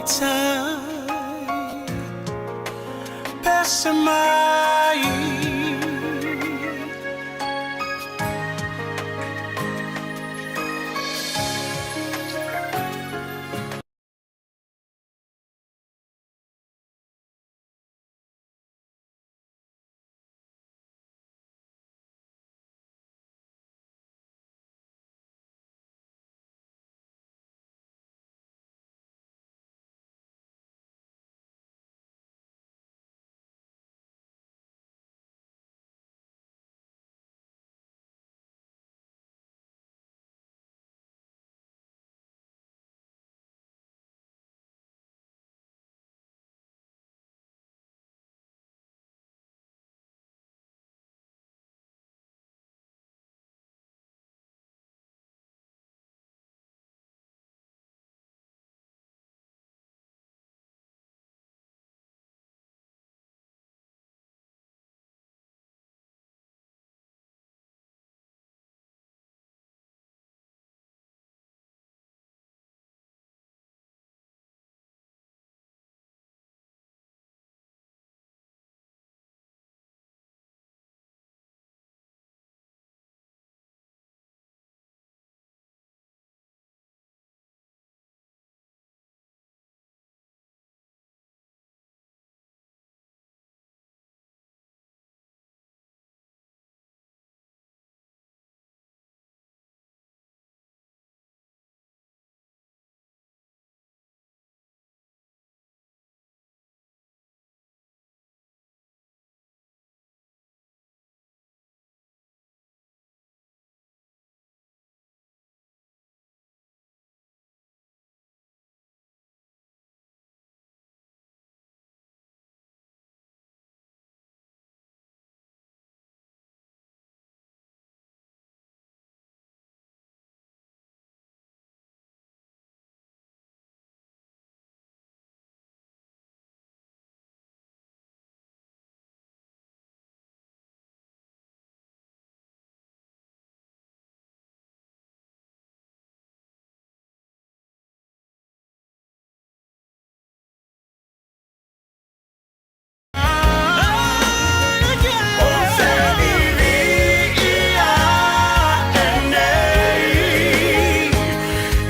Matai Pese mai.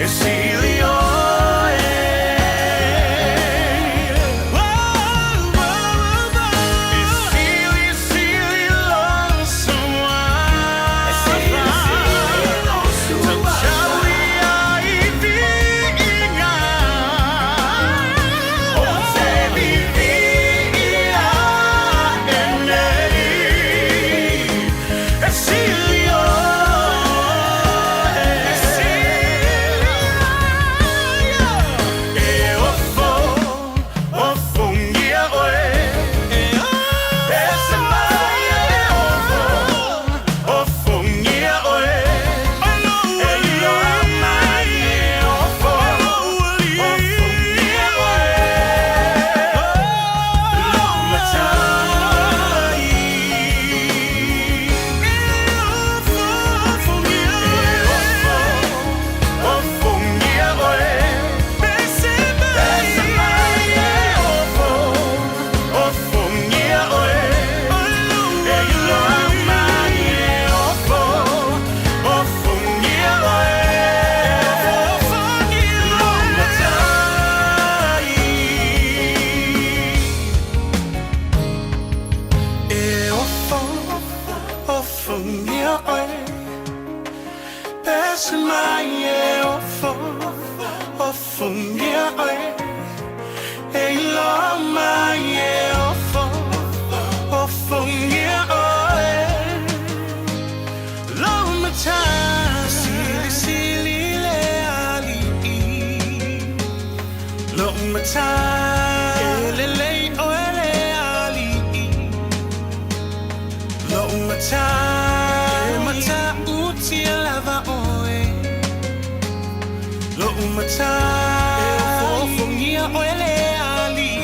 E sili oe. E sili, sili lou suafa. Tausaui ai viiga. Ou te viviia ae nei. E sili oe. E sili E ofo, ofongia oe. Pese mai e ofo, ofongia oe. E iloa mai e ofo, ofongia oe. Lou matai. E ofo, ofongia oe. Pese mai e ofo, ofongia oe. E iloa mai e ofo, ofongia oe. Lou matai. E ofo, ofongia oe. Pese mai e ofo, ofongia oe. E iloa mai e ofo, ofongia oe. Lou matai. Sili sili le alii. Lou matai. E lelei oe le alii. Lou matai. E matautia lava oe. Lou matai. E ofofongia oe le alii.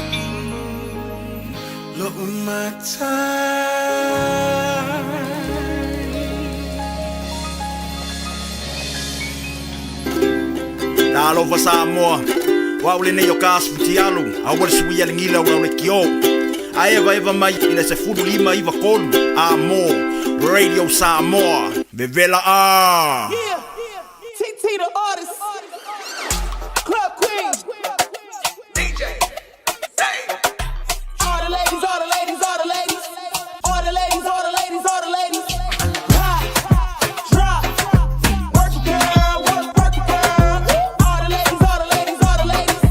Lou matai. Talofa Samoa. O au lenei o ka asifutialu, aua le suia le gila o le kio. A eva eva mai i le 1593 a mo Radio Samoa. Vevela a! Yeah, TT the artist, Club Queen. DJ. All the ladies, all the ladies, all the ladies, all the ladies, all the ladies, all the ladies. Pop, drop, work it, girl, work, work it, girl. All the ladies, all the ladies, all the ladies,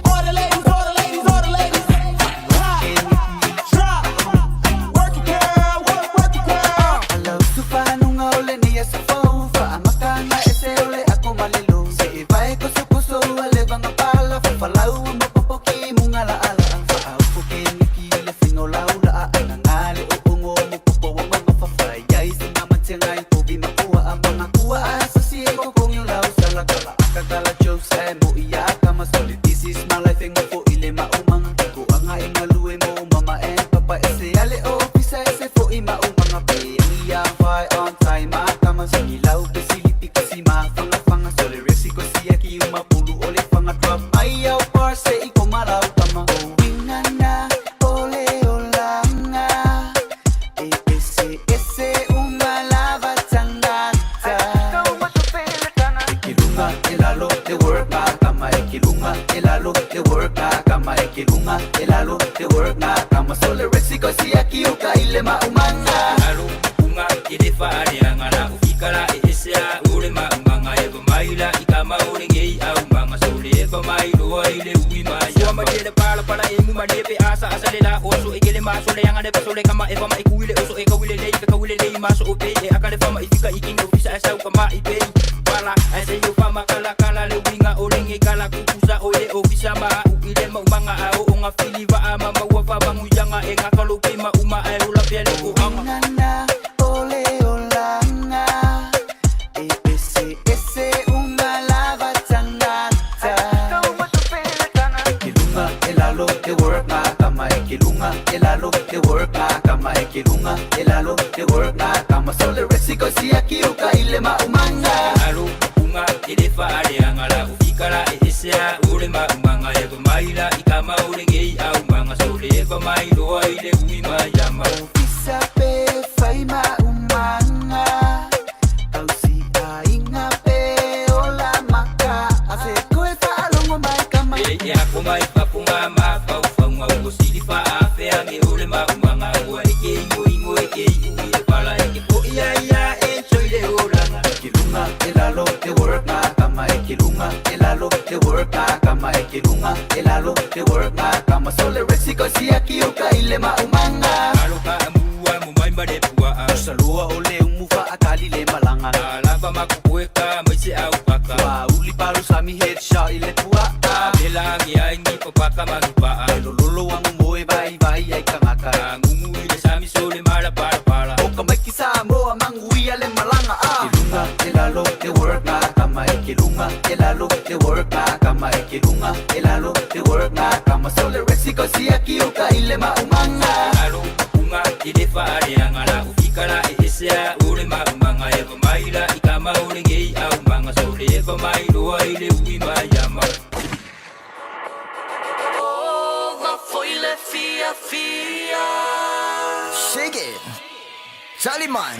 all the ladies, all the ladies, all the ladies. Pop, drop, work it, girl, work, work it, girl. Alau sufahanunga o le ni asa fau Faamakanga ese o le ako malilo Se e vai koso koso ale vanga pala Fafalau mapopoki munga la ala Faaupo ke niki le fingo laula a Angangale o ongo mo popo wa mama fafai Yai singa matenga i povi makua a manga kua a Sasi e kokong yo lau sala kala Akakala Jose mo iya kama Soli this is my life e ngofo ile maumanga Ko anga e ngalue mo mama e papa Ese ale o pisa ese fo i maumanga Pe ia vai on time akama Singilau pe silipi kasi mafanga fanga Sole resi ko siya ki umapulu ole fanga Drop ai au par se i komarau kama O wingana ole olanga E ese ese umalava tangata Ekilunga elalo the work na kama Ekilunga elalo the work na kama Ekilunga elalo the work na kama Sole resi ko siya ki uka ile maumanga Alo unga ile fa ale angala ufikala e esea ule ma umanga e maila ikama ule ngei au manga sole e mai loa ile ui mai ya ma le pala pala e mu ma le pe asa asa le la oso e kele ma sole anga le sole kama e fama e kuile oso e kawile le ka kawile le ma so ope e akale fama i fika ikinga ofisa asa u kama i pe pala ase yo fama kala kala le winga ole nge kala kukusa ole ofisa ma u ile ma umanga a o nga fili va ama ma wa fa bangu yanga e nga kalope ma uma e ola pele ko anga Nana ole olanga E ese ese umalava tangata Ekilunga elalo the work na kama Ekilunga elalo the work na kama Ekilunga elalo the work na kama Sole resi ko siya ki uka ile maumanga Alo unga ile fa ale angala ufikala e esea ule ma umanga e maila ikama ule ngei au manga sole e mai loa ile ui mai yama Ofisa pe fai maumanga Tausi ainga pe ola maka Ase koe whaalongo mai kama E e ako mai papunga ma pau faunga o sili fa afe ange ule ma umanga ua e ke ingo ingo e ke ui e pala e ke po ia ia e choile olanga Ekilunga elalo the work na kama Ekilunga elalo the work na kama Ekilunga elalo the work na kama Sole resi ko siya ki uka ile maumanga Alo ka amua mo mai mare pua a Salua ole umufa akali le malanga Alava makukueka mai se au paka Wa uli palu sami headshot ile pua A bela ange ai ni papaka mangipa a Lolo wangu moe vai vai ai kangaka Ngungu ile sami sole mala pala pala O ka maiki sa moa manguia le malanga ah Ekilunga elalo the work na kama Ekilunga elalo the work na kama Ekilunga elalo the work na kama Sole resi ko siya ki uka ile maumanga Alo unga ile fa ale angala ufikala e esea ule ma umanga e maila ikama ule ngei au manga sole e mai loa ile ui mai yama Shake it. Charlie man.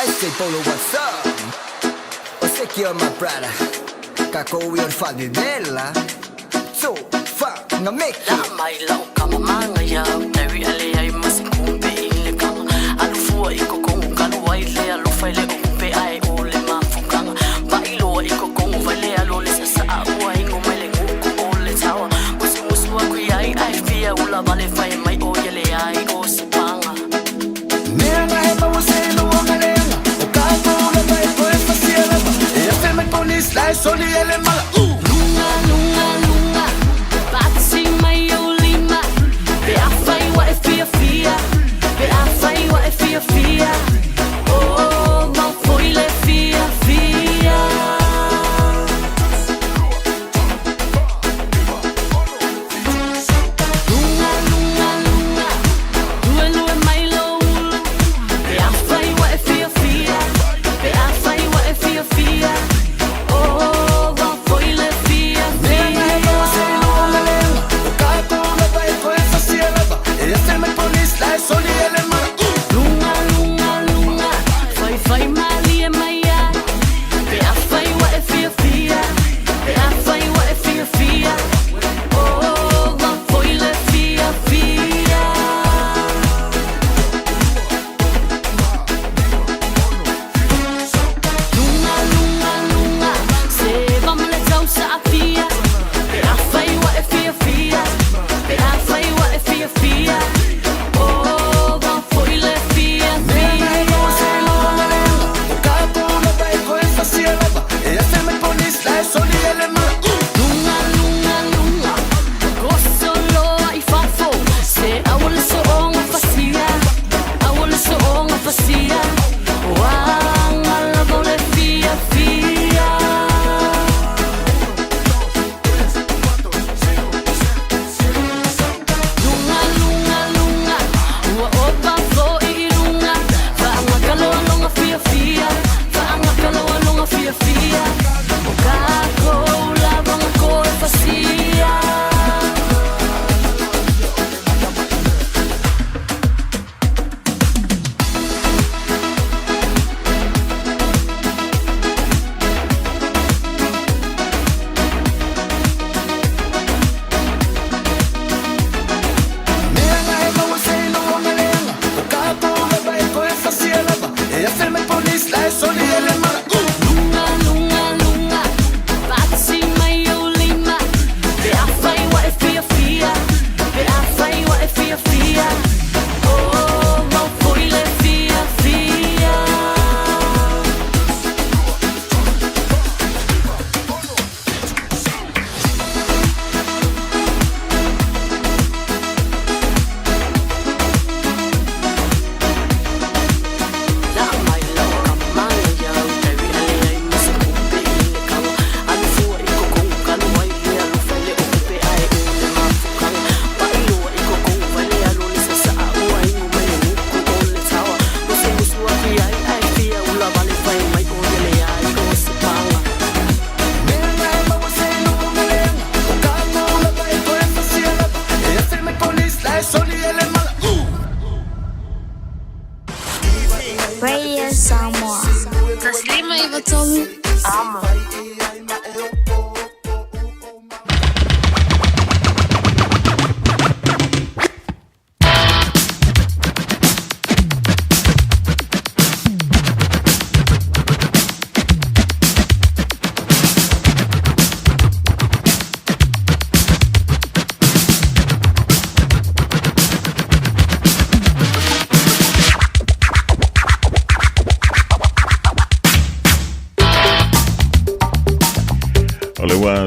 I say Polo, what's up? O secure my brother. Kako we on Fadidela. So, fuck, nga make it. Mai lau kama manga ya Tari ale ai masikumbe ile kanga Alufua iko kongo kalu waile alufa ile okumpe ai ole mafukanga Bailoa iko kongo vale alole sasa aua ingo mele nguku ole tawa Musu musu waku yai ai fia ula vale fai mai o yele ai o sipanga Neanga hema waselo ongalenga O kakula mai koe fasielema E afe mai ponis lai soli ele mala Lunga, lunga, lunga Batsi mai o lima Pe a fai wa e fia fia Pe a fai wa e fia fia Oh, mau foi le fia fia Lunga, lunga, lunga Lue, lue mai lo ulu Pe a fai wa e fia fia Pe a fai wa e fia fia Oh, mau foi le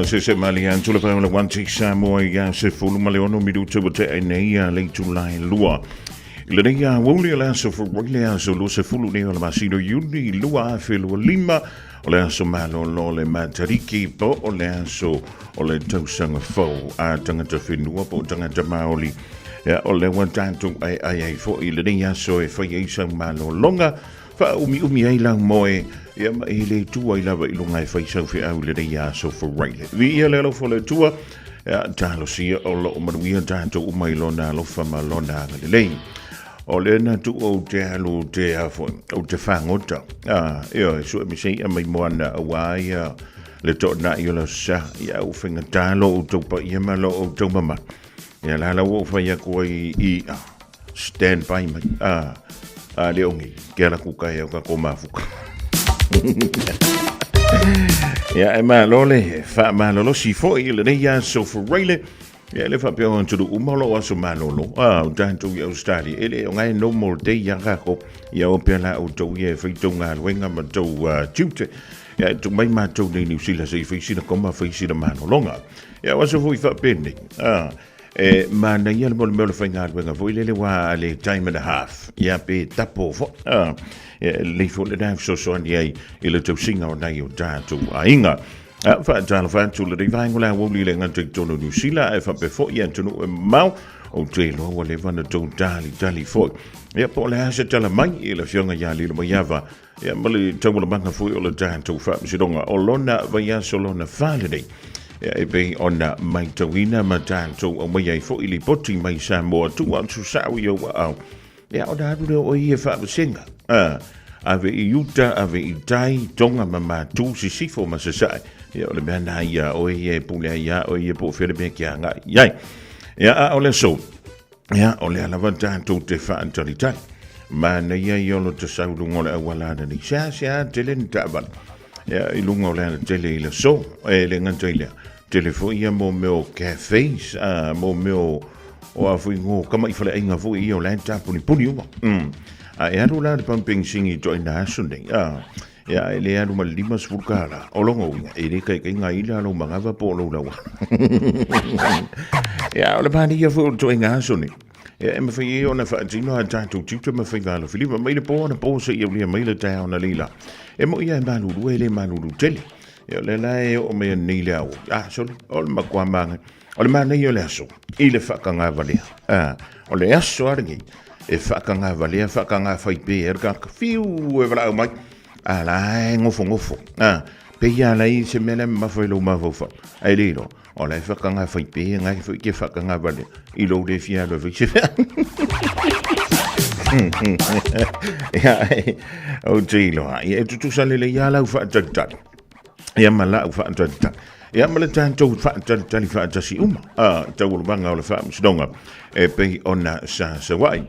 Se se mali atu le pae o le One Take Samoa ia 16 minuta ua tea nei ia le itula e 2. I lenei aoauli o le aso Fepuari le aso 20 nei o le masina o Iuni 2025, o le aso malolo o le Matariki po o le aso o le tausaga fou a tagata whenua po o tagata Māori. Ia, o lea ua tatou aeae ai foi i lenei aso e fai ai sau malologa, faaumiumi ai lau moe, ia ma e le tu ai lava i luga e fai sau feau i lenei aso Friday. Viia le alofa o le Atua, ia, talosia o loo manuia tatou uma i lona alofa ma lona agalelei. O lea na tuu ou te alu te afo, ou te fagota, a, ioe, sue ma se i'a mai moana auā ia le toonai o le aso Sa, ia ua faigata lo outou paia ma lo outou mamalu. Ia la la ua ou fai atu ai i i'a, stand by mai, a, a le ongi, ke ala kuka e au ka ko mafuka. Ia e malo le faamalolosi foi i lenei aso Friday. Ia le faapea o atunuu uma o loo aso malolo. A, o tatou i Australia, e le o ngai normal day ia kako. Ia o pea la outou ia e fai tou galuega ma tou tiute. Ia e tuu mai matou nei Niu Sila se i fai sina koma fai sina malologa. Ia o aso foi faapenei. A, e manaia le mo le mea o le faigaluega foi lele ua le time and a half. Ia pe tapo foi. A, ia e lelei foi lena e fesoasoani ai i le tausiga o nai o tatou aiga. A, faatalofa atu lenei vaega o le aoauli i le gata i totonu o Niu Sila ae faapea foi i atunuu e mamao. Ou te iloa ua leva ona tou talitali foi. Ia po o le a se tala mai i le Afioga ia Lilomaiava ia ma le taualamaga foi o le tatou faamasinoga o lona vaiaso lona fa lenei. Ia e pei ona maitauina ma tatou aumaia ai foi lipoti mai Samoa tuu atu sao i ou aao. Ia ona alu lea o oe ia faavasega. A, ave i uta, ave i tai, Tonga ma Matu, Sisifo ma Sasae. Ia o le mea na ia oe ia e pule ai ia oe ia po o fea le mea ke agai i ai. Ia a o le aso, ia o lea lava tatou te faatalitali. Manaia ia o lo te sau luga o le auala ananei. Sea, sea, tele ni taavale. Ia i luga o le alatele i le aso. E le gata i lea. Tele foi ia mo mea o cafes, a, mo mea o, o a foi ngo kama i faleaiga foi ia o la e tapunipuni uma. A e alu la le pamu penisini i toaina aso nei, a, ia e le alu ma le 50 kālā. O lona uiga, e le taitaiga ai la lou manava po o lou laua. Ia, o le manaia foi o le toaiga aso nei, ia e mafai ai ona faatino a tatou tiute ma faiva alofilima mai le po anapo seia aulia mai le taeao analeila. E moi lava e malulu e le malulu tele. Ia o lea la e oo mai nei le ao. Ah, sorry, o le matua manaia. O le manaia o le aso i le faatagavalea. Ah, o le aso lava lenei e faatagavalea, faatagafaipe ai le tagata. Fiu e valaau mai. A la e nofonofo. Ah, pei lava la i se mea la e mamafa i lou mafaufau. Ae le iloa, o la e faatagafaipe na e foi ke faatagavalea i lou le fia alu e fai se mea. Ia, ou te iloa. Ia, e tutusa lelei lava lau faatalitali. Ia ma lau faatalitali. Ia ma le tatou faatalitali faatasi uma. A, taualumaga o le faamasinoga e pei ona sa sauai.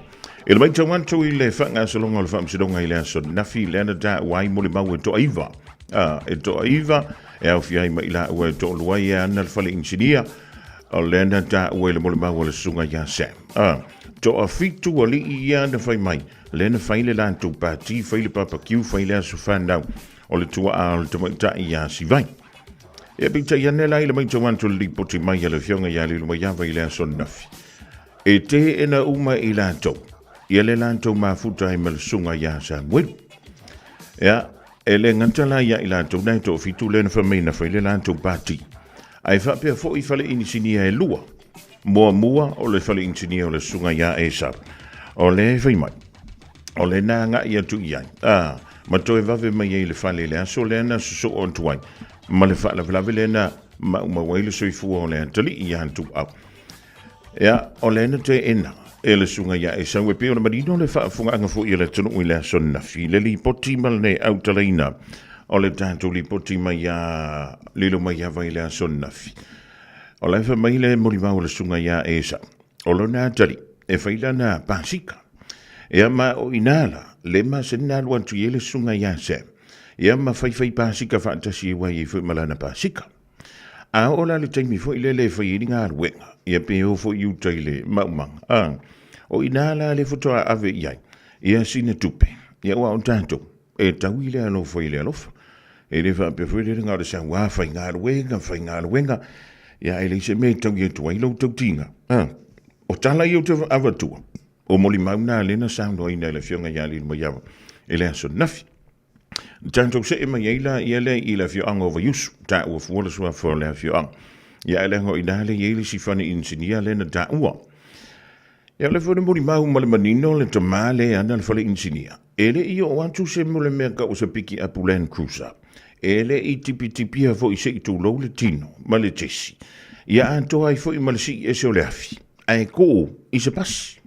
I le matau atu i le faagasologa o le faamasinoga i le aso ananafi, lea na taua ai molimau e toaiva. A, e toaiva e aofia ai ma i laua e toalua ia ana le fale inisinia, o lea na taua i le molimau a le susuga ia Sam. A, toafitu alii ia na fai mai, lea na fai le latou pati, fai le papakiu, fai le aso fanau o le tuaa o le tamaitai ia Sivai. Ia peitai ane la i le matau atu i le lipoti mai a le Afioga ia Lilomaiava i le aso ananafi. E teena uma i latou, ia le latou mafuta ai ma le susuga ia Samuelu. Ia, e le gata la ia i latou na e toafitu lea na fai mai na fai le latou pati. Ae faapea foi fale inisinia e lua. Muamua o le fale inisinia o le susuga ia Esau. O lea e fai mai, o lea na agai atu i ai, a, ma toe vave mai ai i le fale i le aso lea na sosoo atu ai, ma le faalavelave lea na maumau ai le soifua o le atalii ia Tuau. Ia, o lea na teena e le susuga ia Esau e pei ona manino le faafofogaaga foi a le atunuu i le aso ananafi, le lipoti ma le autalaina o le tatou lipoti mai ia Lilomaiava i le aso ananafi. O la e fai mai le molimau a le susuga ia Esau, o lona atalii e fai lana pasika. Ia ma o i ina la, le masani na alu atu i ai le susuga ia Sam, ia ma faifai pasika faatasi ai ai foi ma lana pasika. A oo la le taimi foi lele e fai ai le galuega, ia pe o foi i uta i le maumaga, a, o i ina la le faatoa ave i ai, ia sina tupe, ia aua o tatou, e tau i le alofa i le alofa. E le faapea foi lele na o le sauā faigaluega, faigaluega, ia ae leai se mea e taui atu ai lou tautiga. A, o tala ia ou te avatua, o molimau na lea na saunoaina e le Afioga ia Lilomaiava i le aso ananafi. Tatou see mai ai la ia lea i le afioaga o Vaiusu, taua fua le suafa o le afioaga. Ia ae leaga o i ina lea e i ai le isi fane inisinia lea na taua. Ia o le foi le molimau ma le manino le tama lea e ana le fale inisinia. E le i oo atu se mo le mea tau o se pikiapu Land Cruiser. E le i tipitipia foi se i tulou le tino ma le tesi. Ia atoa ai foi ma le sii ese o le afi, ae tuu i se pasi.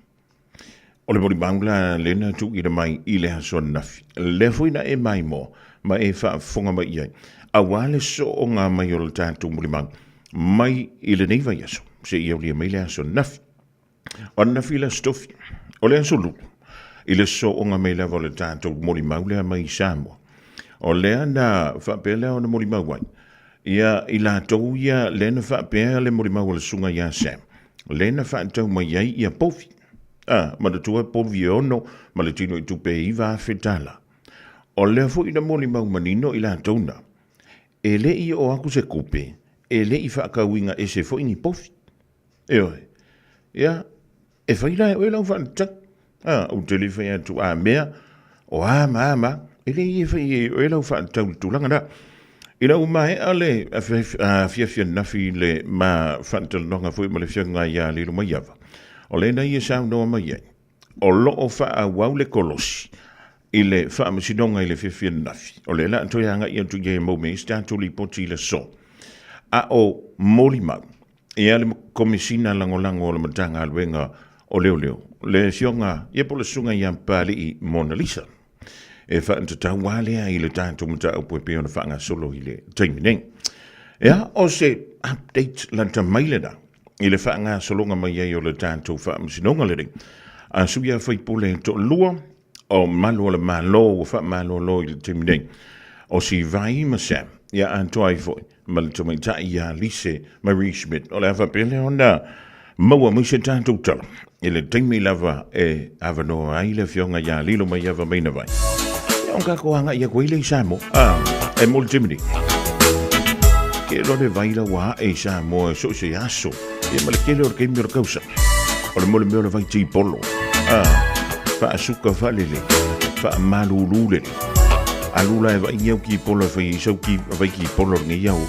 O le molimau la lea na tuuina mai i le aso ananafi, lea foi na e maimoa ma e faafofoga mai i ai, aua le sooga mai o le tatou molimau mai i lenei vaiaso seia aulia mai le aso ananafi. O ananafi le aso tofi, o le aso lulu, i le sooga mai lava o le tatou molimau lea mai Samoa. O lea na faapea lea ona molimau ai, ia i latou ia lea na faapea le molimau a le susuga ia Sam, lea na faatau mai ai ia povi. A, manatua povi e ono ma le tino i tupe e $9,000. O lea foi na molimau manino i latou na, e le i oo atu se kupe, e le i faatauina ese foi ni povi. Ioe. Ia, e fai la e oe lau faatatau. A, ou te le fai atu a mea, o a ma a ma a. E le i e fai e oe lau faatatau i le tulaga lea. Ina ua maea le afiafi ananafi i le ma faatalanoaga foi ma le Afioga ia Lilomaiava, o lea na ia saunoa mai ai, o lo o faaauau le kolosi i le Faamasinoga i le afiafi ananafi. O lea o le a toe agai atu i ai e maua mai ai se tatou lipoti i le aso. A o molimau, Ia le Komesina Lagolago o le Matagaluega o Leoleo, le Afioga ia po o le Susuga ia Papalii Monalisa. E faatatau lava lea i le tatou mataupu e pei ona faagasolo i le taimi nei. Ia, o se update lata mai lena i le faagasologa mai ai o le tatou faamasinoga lenei. A sui usufono e toalua o malu o le Malo ua faamalolo i le taimi nei, o Sivai ma Sam, ia atoa ai foi ma le tamaitai ia Lise Marie Schmidt. O le a faapea lea ona maua mai se tatou tala i le taimi lava e avanoa ai le afioga ia Lilomaiava Mainavai. Ia ona tatou agai atu ai lea i Samoa. Ah, e mo le taimi nei. Ke loa le vai la ua ae i Samoa e so o se aso. Ia ma le tele o le taimi o le tausaga. O le mole mea o le vai tipolo. Ah, faasuka faalelei, faamalulu lelei. Alu la e vai ni au kipolo e fai ai sau ki, vai kipolo lenei au.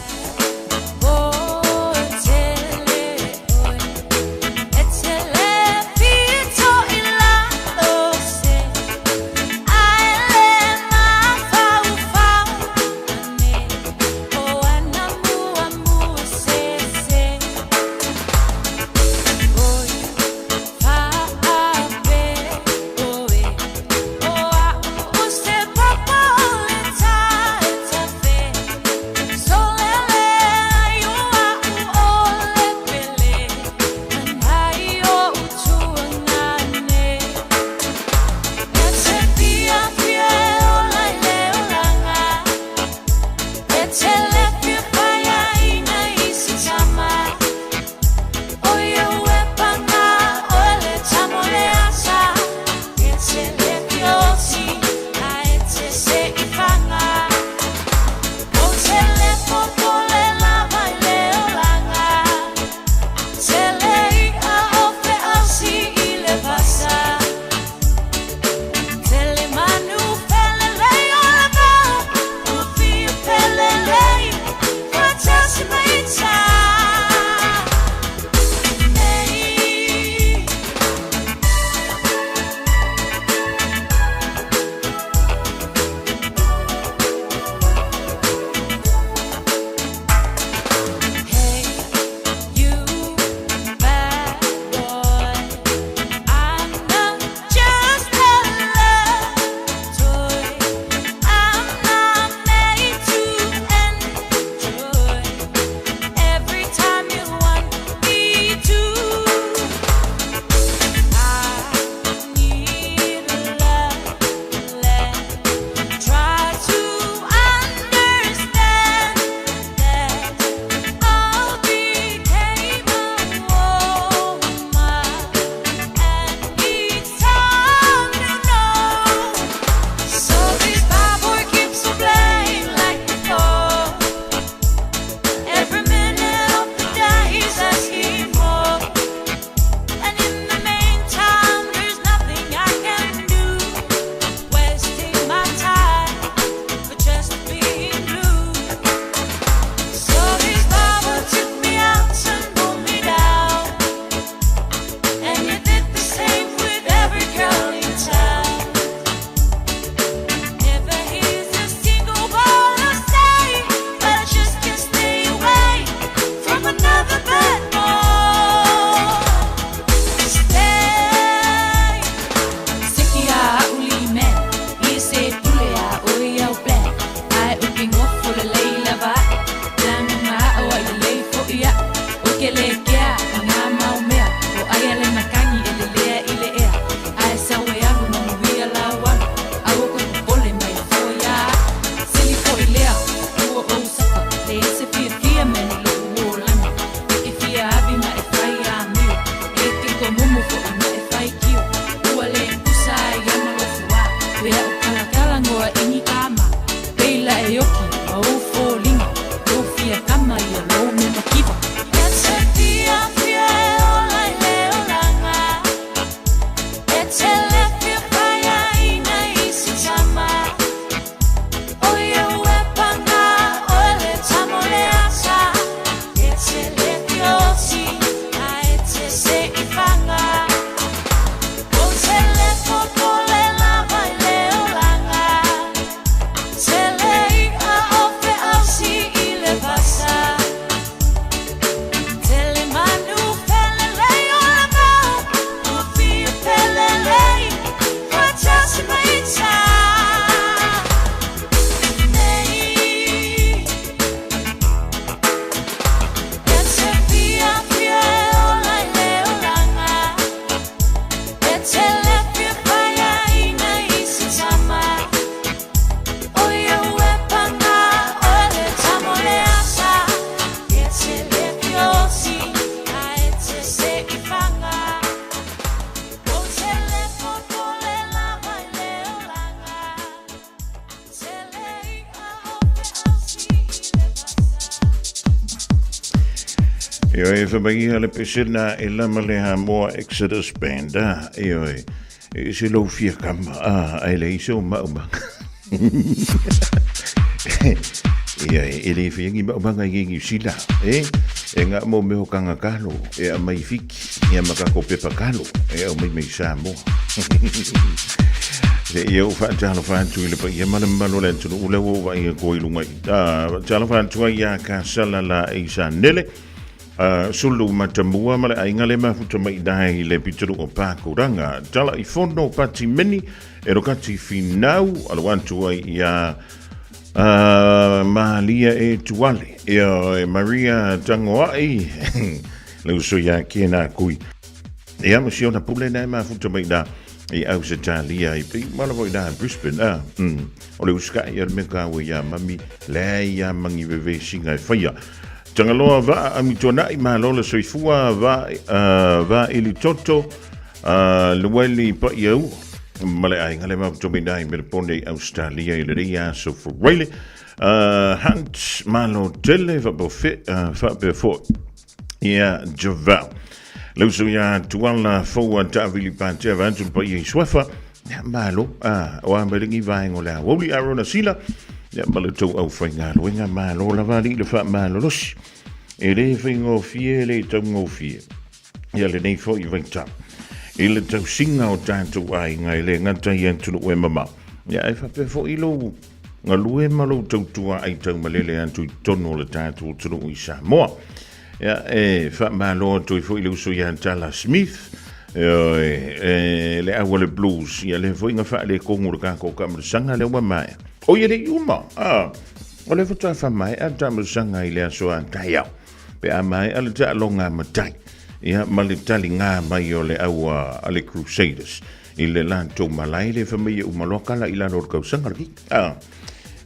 Ioe, whamaia le pesena e lama le Hamoa Exodus Band, a, ioe, e se lou fia kama, a, ai le iso maumanga. Ia, e le whiangi maumanga i ngi sila, e, e ngā mō meho kanga kalo, e a mai fiki, e a makako pepa kalo, e au mai mai Samoa. Se ia u whaatalo whaatu i le pa ia mana malo le atunu ula ua wa ia koi lunga i. Talo whaatu ai ia ka sala la i sa nele. Sulu matamua ma le aiga le mafuta mai dai i le pituru o Pākuranga. Tala i fono pati mini e rokati finau alo atu ai ia Malia e Tuale. Ia e Maria Tangoai. Le uso ia kēnā kui. Ia ma si ona pule nei mafuta mai nā i Ausitalia i pi mala foi nā Brisbane a o le uskai ia me ka ia mami le ia mangi veve singa e whaia Tangaloa va a mituanai ma lola soifua va va ili toto lueli pa iau ma le ai ngale ma tomi nai me pone i Australia i le ria so for Riley Hunt malo tele fa bo fe fa be fo Ia Javel. Lauso ia Tuala Foua Taavili Patea Vaatu le paia i Suafa. Ia malo, a, o a mai lengi vaenga o le aoauli Arona Sila. Ia ma le tou au whaingaluenga malo lava ali le wha malolosi. E le whaingofie, e le taungofie. Ia lenei foi vaitau. I le tausiga o tātou aiga e le gata i atunuu e mamao. Ia e faapea foi lou galue ma lou tautua ai taumalele atu i totonu o le tātou atunuu i Samoa. Ia, e faamalo atu ai foi le uso ia Tala Smith, e, e, le aua le blues, ia le foi nga faaletonu le kākou taamilosaga lea ua maea. O ia le i uma, a, o le faatoa faamaea le taamilosaga i le aso a taeao. Pe a maea le taaloga a matai, ia, ma le taligā mai o le aua a le Crusaders. I le latou malae le fai mai e uma loa kala i lalo o le kausaga lagi. A,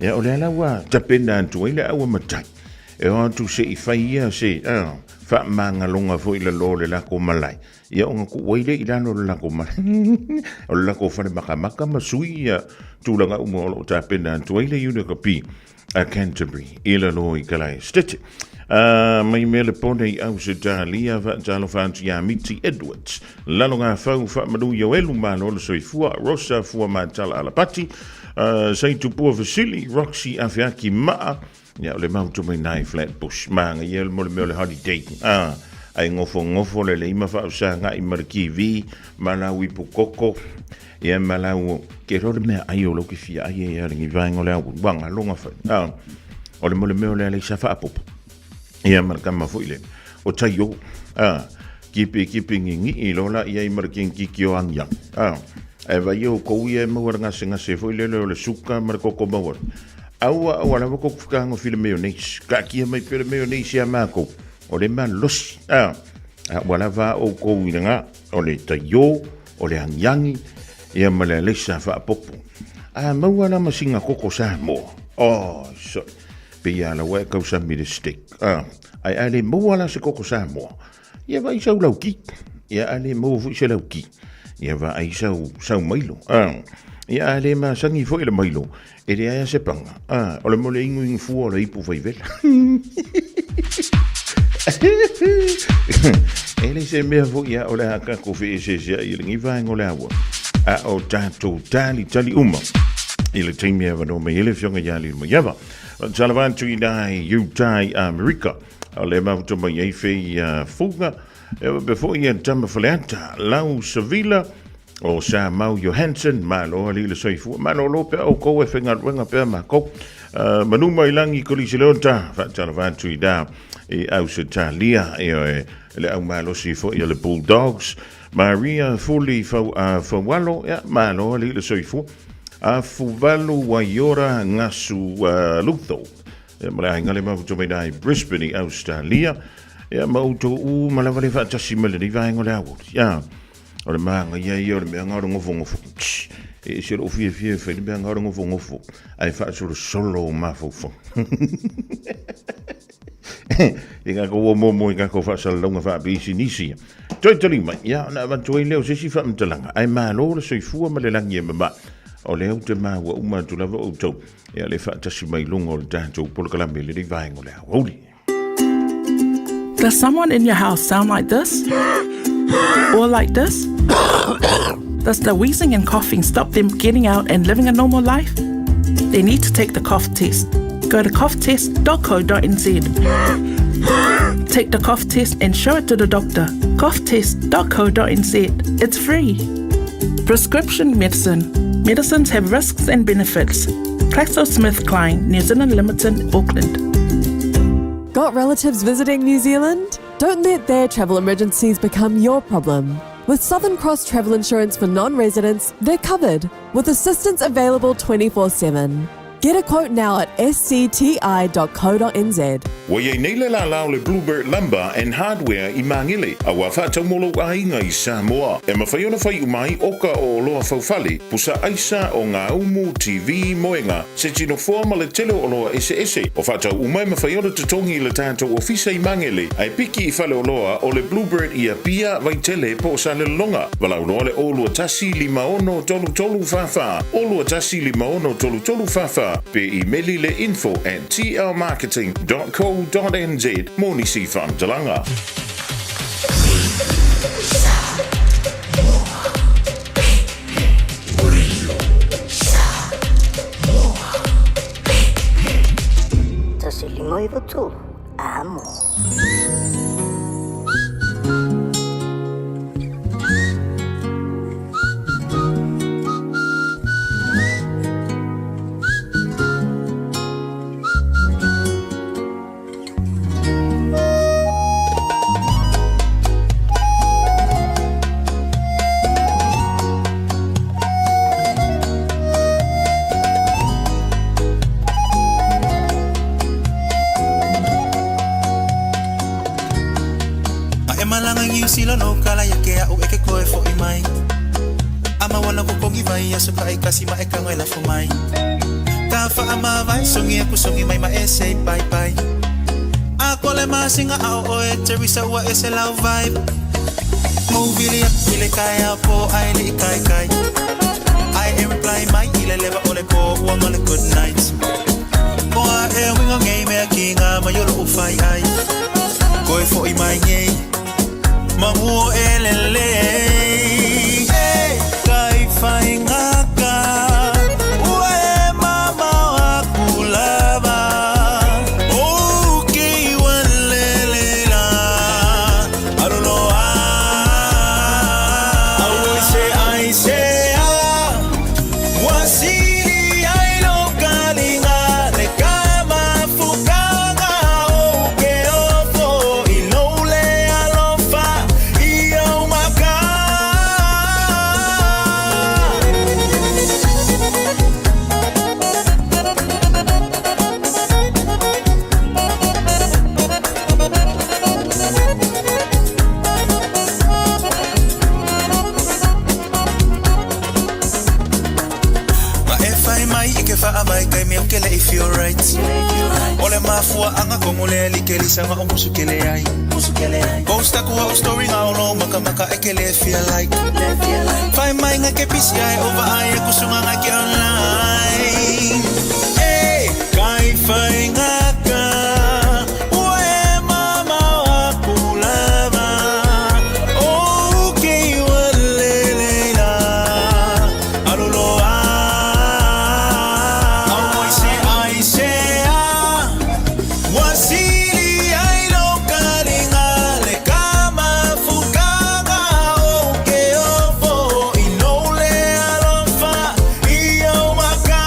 ia o lea la ua tapena atu ai le aua matai. E o atu se i fai ia se, a, faamagaloga foi lalo o le lako malae. Ia ona tuu ai lea i lalo o le lako malae. O le lako fale makamaka ma sui ia tulaga uma o lo o tapena atu ai le Unica P a Canterbury i lalo i Kalae Stete. Mai mea le pone i Ausetalia faatalofa atu iā Miti Edwards. Lalo ngā whau whaamanu i o elu malo le soifua Rosa Fua Matala Alapati Saitupua Vasili Roxy Afeaki Maa ia o le mahuta mai nai Flatbush maanga ia mo le mea o le holiday ai ngofo ngofo le leima whaausaga i ma le kiwi ma lau ipu koko Ia ma lau ke ro le mea ai o lau ke fia ai e ia lengi vaenga o le au wanga longa whai. Ah, o le mo le mea o le alei sa whaapopo. Ia ma le kama foi le o tai o. Ah, kipe kipe ngi ngi i lola ia i mara king kiki o angi ang. Ah, e vai o kou ia e maua le ngase ngase foi le le o le suka ma le koko maua. Aua aua lava ko kuwhakaanga file mayonnaise. Ka kia mai pere mayonnaise ia mākou. O le malosi. Ah, ah, ua lava o kou i le ngā. O le taio, o le angiangi, ia ma le aleisa faapopo. A maua la ma singa koko Samoa. Oh, sorry. Pe ia la ua e kausami le steak. Ah, ai a le maua la se koko Samoa. Ia vai sau lauki. Ia a le maua foi se lauki. Ia va ai sau, sau mailo. Ah, ia a le masangi foi le mailo. E le aia se panga. Ah, o le mo le ingu ingu fua o le ipu fai vela. E le se mea foi ia o le a kako fe e se se ai le ngi vaenga o le aua. A o tātou tali tali uma. I le taimi e wano mai ele fionga ia li mai ava. Talavantu i nai Utah i Amerika. O le mafuta mai ai fe i fuga. E be foi ia tama faleata. Lau Sevilla. O Sa Mau Johansen, malo ali le soifua, malolo pea oukou e faigaluega pea makou. Manu mai lagi kolisi leota, faatalava atu i da i Ausetalia, e oe, le au malosi foi o le Bulldogs. Maria Fuli Fau, Faualo, ia, malo ali le soifua. Afuvalu Waiora Ngasu Lutho, ia, ma le aiga le mafuta mai da i Brisbane i Australia. Ia, ma outou u ma lava le faatasi ma lenei vaega o le aoauli. Ia, O le māngaia ia o le mea nga o le ngofongofo. E ese lou fiafia e fai le mea nga o le ngofongofo, ae faasolosolo ou mafaufau. I kākou ua momo i kākou faasalalauga faapisinisi. Toe tali mai, ia, ona avatu ai lea o se isi faamatalaga, ae malo le soifua ma le lagi e mamā. O lea ou te maua uma atu lava outou, ia le faatasi mai luga o le tatou polokalame i lenei vaega o le aoauli. Does someone in your house sound like this? Or like this? Does the wheezing and coughing stop them getting out and living a normal life? They need to take the cough test. Go to coughtest.co.nz. Take the cough test and show it to the doctor. Coughtest.co.nz. It's free. Prescription medicine. Medicines have risks and benefits. GlaxoSmithKline, New Zealand Limited, Auckland. Got relatives visiting New Zealand? Don't let their travel emergencies become your problem. With Southern Cross Travel Insurance for non residents, they're covered with assistance available 24 7. Get a quote now at scti.co.nz. Ua i ai nei le lālā o le Bluebird Lumber and Hardware i Māngere, a ua faatau mo lou aiga i Samoa. E mafai ona fai uma ai oka o oloa faufale, pusa aisa, o ngā umu, TV, moenga, se tino foa ma le tele o oloa eseese. O faatau uma e mafai ona totogi i le tatou ofisa i Magele, ae piki i faleoloa o le Bluebird i Apia, Vaitele po o Salelologa. Valaau loa le 0 21 56 33 44, 0 21 56 33 44, pe imeli le info@tlmarketing.co.nz mo nisi faamatalaga. 1 5 9 3, amo. A e malaga i Niu Sila no kala ia ke au e ke koe fo'i mai. A maua lau kokogi vai aso ta'itasi ma e kago e lafo mai. Ka fa'amavae sogi aku sogi mai ma e say bye bye. A ko le masinga ao oe Teresa ua ese lau vibe. Mau vili aku i le kaeao po ae li'i kaikai. Ae e reply mai i le leva o le po ua ma le good night. O a e uiga nei mea ki ngā mai o lo'u fai ai. Koe fo'i mai nei Mamu o e lelei E kai whaingaka Ua e mamao aku lava O ke ua lele la Aluloa Au i se ai se a Ua sili ai lo kaliga le ka mafukaga o ke ofo i lou le alofa i ou maka. Ma e fai mai i ke fa'avai kai mea o ke le'i feel right. O le mafua'aga kogo lea like lisaga o musu kele ai. Post aku a'u story ga o lou makamaka e ke le feel like. Fai mai ga ke pisi ai o vaai aku suga ga ke online. E kai faigaka ua e mamao aku lava o ke ua lelei la aluloa. Au ai se ai se a ua sili ai lo kaliga le ka mafukaga o ke ofo i lou le alofa i ou maka.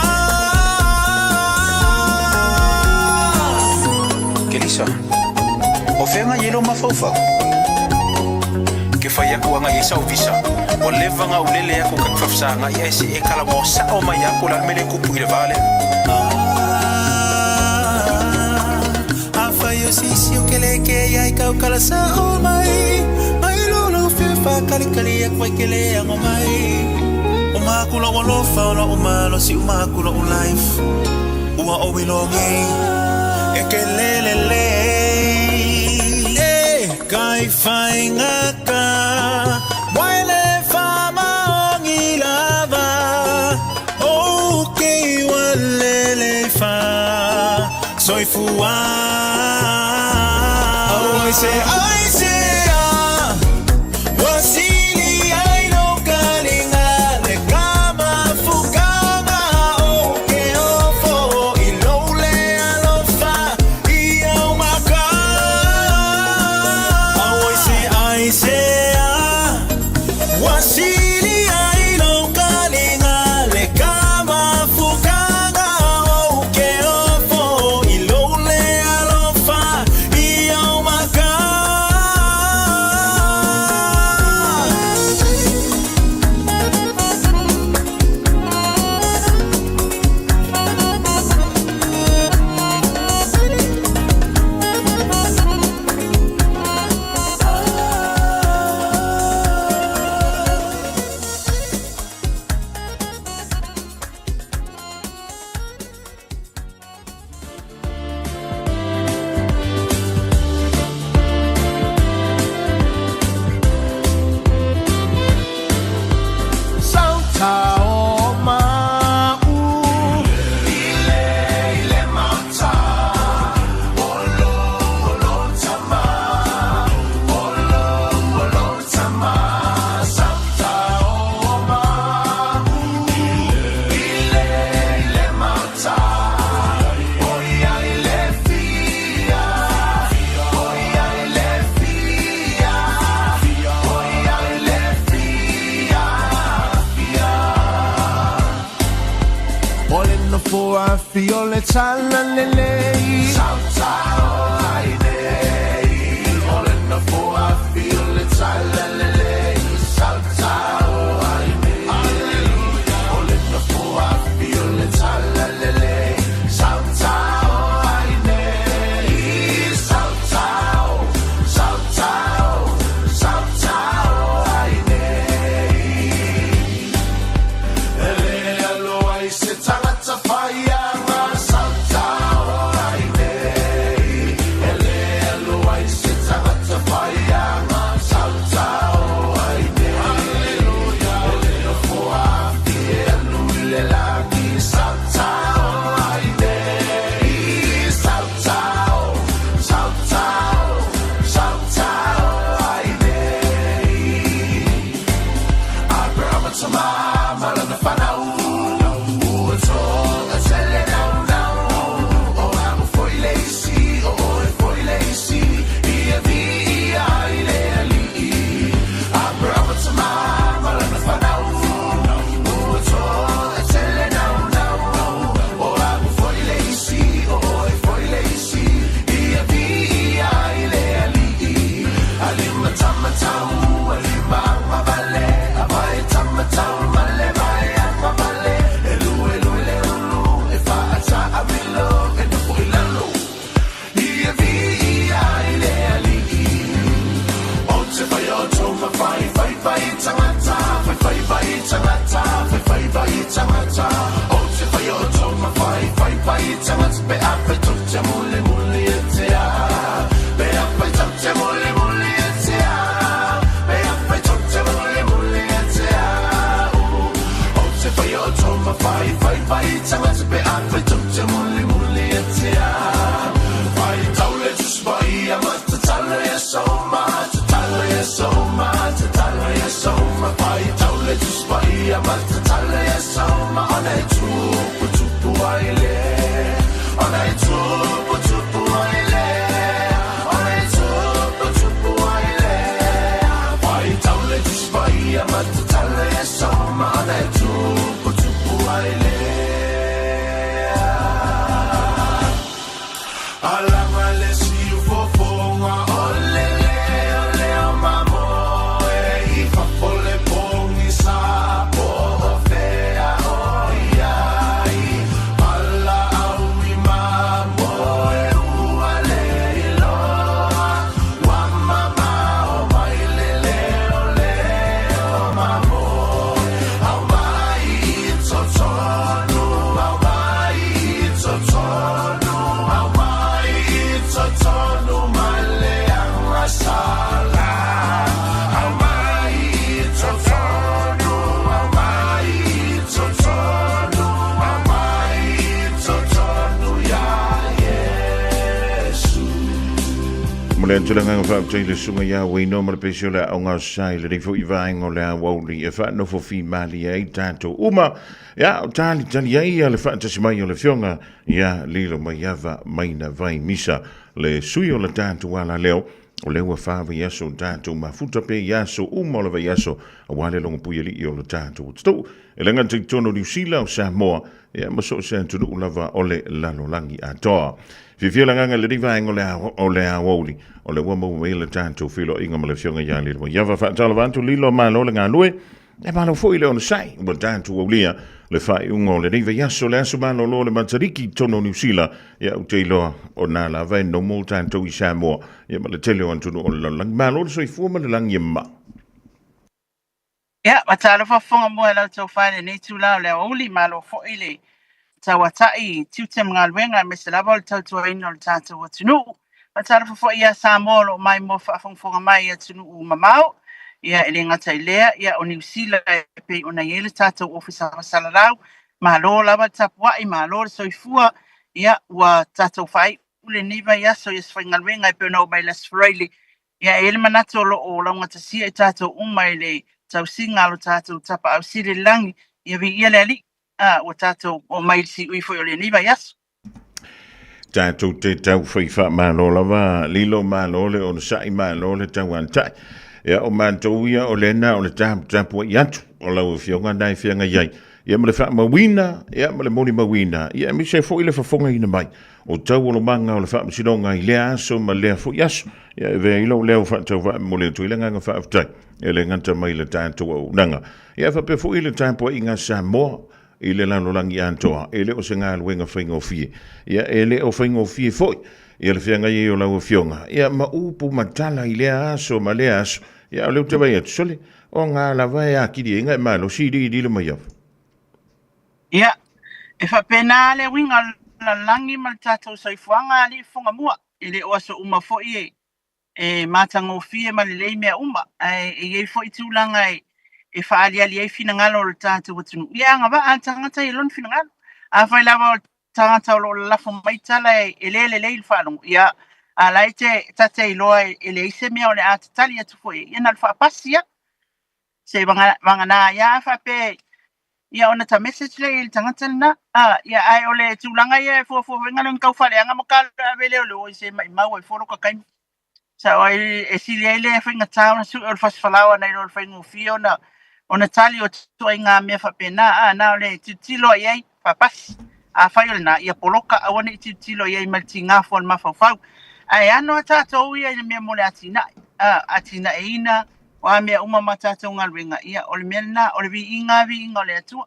Kelisa, o fea i lou mafaufau? Ke fai aku aga i sau visa. Ua leva ga ulele aku ka fafsaga i ae se e kala mo sa'o mai aku la mele kupu i le vale. Afai o sisi o ke le ke ai kau kala sa o mai. Mai lolo fia whakalikali aku ai ke le ango mai. O makula o alofa o la o malo si o makula o life. Ua o wilongi e ke lele le. E kai whaingaka Waile whamaongi lava O ke ua lele fa Soifua. Au Ai se ai se a Wasili ai lo kalinga le kama fukanga o ke ofo i lo le alofa i au maka. Ai se ai se a Wasili ai lo kalinga le kama fukanga o ke ofo i lo le alofa i au maka. Sauta o ma'u Ile ile mata Olo olo tama Olo olo tama Sauta o ma'u Ile ile mata Oia ile fia Oia ile fia Oia ile fia O le nofo afi o le tala lelei Sauta o ai nei O le nofo afi o le tala lelei Sauta o ai nei Hallelujah O le nofo afi o le tala lelei Sauta o ai nei Sauta o, sauta o, sauta o ai nei Ele aloa i se tangata whaianga Sauta o ai nei Ele aloa i se tangata whaianga Sauta o ai nei Hallelujah Ele nofo afi e alu i le lagi Sauta o ai nei Sauta o, sauta o, sauta o ai nei Abrahama tama malana whanau Ua tonga tele nau nau O amu foi le isi O oe foi le isi Ia vi ia i le ali'i Abrahama tama malana whanau Ua tonga tele nau nau O amu foi le isi O oe foi le isi Ia vi ia i le ali'i Alima tamatau Alima angavale Avae tamatau Male vae angavale E lue lue le ulu E whaata a milo E nofo i lalo Ia vi ia i le ali'i O te whai o tōma whai whai whai tangata Whai whai whai tangata Whai whai whai tangata O te whai o tōma whai whai whai tangata Pe a whai tau te mule mule e te a Pe a whai tau te mule mule e te a Pe a whai tau te mule mule e te a O te whai o tōma whai whai whai tangata Pe a whai tau te mule mule e te a Whai tau le tuspai a matatala e soma Tatala e soma, tatala e soma Whai tau le tuspai a matatala e soma Ona e tupu tupu ai le Ona e tupu tupu ai le Ona e tupu tupu ai le Whai tau le tuspai a matatala e soma Ona e tupu tupu ai le Momoli atu le agaga faafetai i le Susuga ia Ueino ma le pese o le Aoga o Sasae i lenei foi vaega o le aoauli e faanofo fimalie ai tatou uma. Ia, o talitali ai ia le faatasi mai o le Afioga ia Lilomaiava Maina Vaimisa, le sui o le tatou alaleo, o lea ua fa vaiaso o tatou mafuta pea i aso uma o le vaiaso aua le logopuialii o le tatou atunuu. E le gata i totonu o Niu Sila, o Samoa, ia ma so o se atunuu lava o le lalolagi atoa. Fiafia le agaga i lenei vaega o le o le aoauli, o lea ua maua mai le tatou feiloaiga ma le Afioga ia Lilomaiava. Faatalofa atu Lilo, malo le galue, e malo foi le onosai ua tatou aulia le faaiuga o lenei vaiaso, le aso malolo o le Matariki i totonu o Niu Sila. Ia ou te iloa o nā lava e normal tatou i Samoa, ia ma le tele o atunuu o le lalolagi. Malo le soifua ma le lagi e mama. Ia, ua talofa fofoga mua i la outou fale i lenei itula o le aoauli, malo foi le tauatai i tiute ma galuega aemaise lava o le tautuaina o le tatou atunuu. Faatalofa foi ia Samoa o lo o maimoa faafogafoga mai i atunuu mamao. Ia, e le gata i lea, ia, o Niu Sila e pei ona i ai le tatou Ofisa Faasalalau. Malo lava le tapuai, malo le soifua. Ia, ua tatou faaiu lenei vaiaso i aso faigaluega e pei ona oo mai i le Aso Faraile. Ia, e i ai le manatu o lo o laugatasia i tatou uma i le tausiga a lo tatou Tapaau Sili i le lagi. Ia viia le Alii, a ua tatou oo mai i le siui foi o lenei vaiaso. Tatou te tau fai faamalo lava, lilo malo le onosai, malo le tauantai. Ia, o matou ia o lena o le taputapuai atu o lau Afioga na e feagai ai. Ia ma le faamauina, ia ma le molimauina, ia aemaise foi le fofogaina mai o taualumaga o le Faamasinoga i lea aso ma lea foi aso. Ia e avea ai lou leo faatauvaa e momoli atu ai le agaga faafetai e le gata mai le tatou auaunaga, ia faapea foi le tapuaiga a Samoa i le lalolagi atoa. E le o se galuega faigofie, ia e le o faigofie foi ia le feagai ai o lau Afioga ia ma upu ma tala i lea aso ma lea aso. Ia o lea ou te vaai atu, sole, o ngā lava e akili ai ngā e malosi i lili mai au. Ia, e faapena le uiga o le lalolagi ma le tatou soifuaga alii fofoga mua. E le o aso uma foi e e matagofie ma lelei mea uma, ae e i ai foi tulaga e e faaaliali ai finagalo o le tatou atunuu. Ia e agavaa le tagata i lona finagalo. Afai lava o le tagata o lo o lalafo mai tala e le lelei i le faalogo, ia, a la e te, ta te iloa e leai se mea o le a tatali atu foi, ia na o le faapasi lava. Se vagana ai a faapea ia ona ta message lea i le tagata lena. A, ia, ae o le tulaga ia e fuafua foi galuega tau faaleaga ma ka ave lea o le o i se maimau ai fua loka taimi. Sao ai e sili ai le faigata ona sue o le fasifalaoa nai lo le faigofie ona ona tali o ituaiga mea faapena. A, na o le tilotilo i ai faapasi. Afai o lena, ia poloka, aua ne i tilotilo i ai ma le tiga fua o le mafaufau. Ae ano a tatou ia i le mea mo le atinae, a, atinaeina, o a mea uma ma tatou galuega, ia, o le mea lena, o le viiga, viiga o le Atua.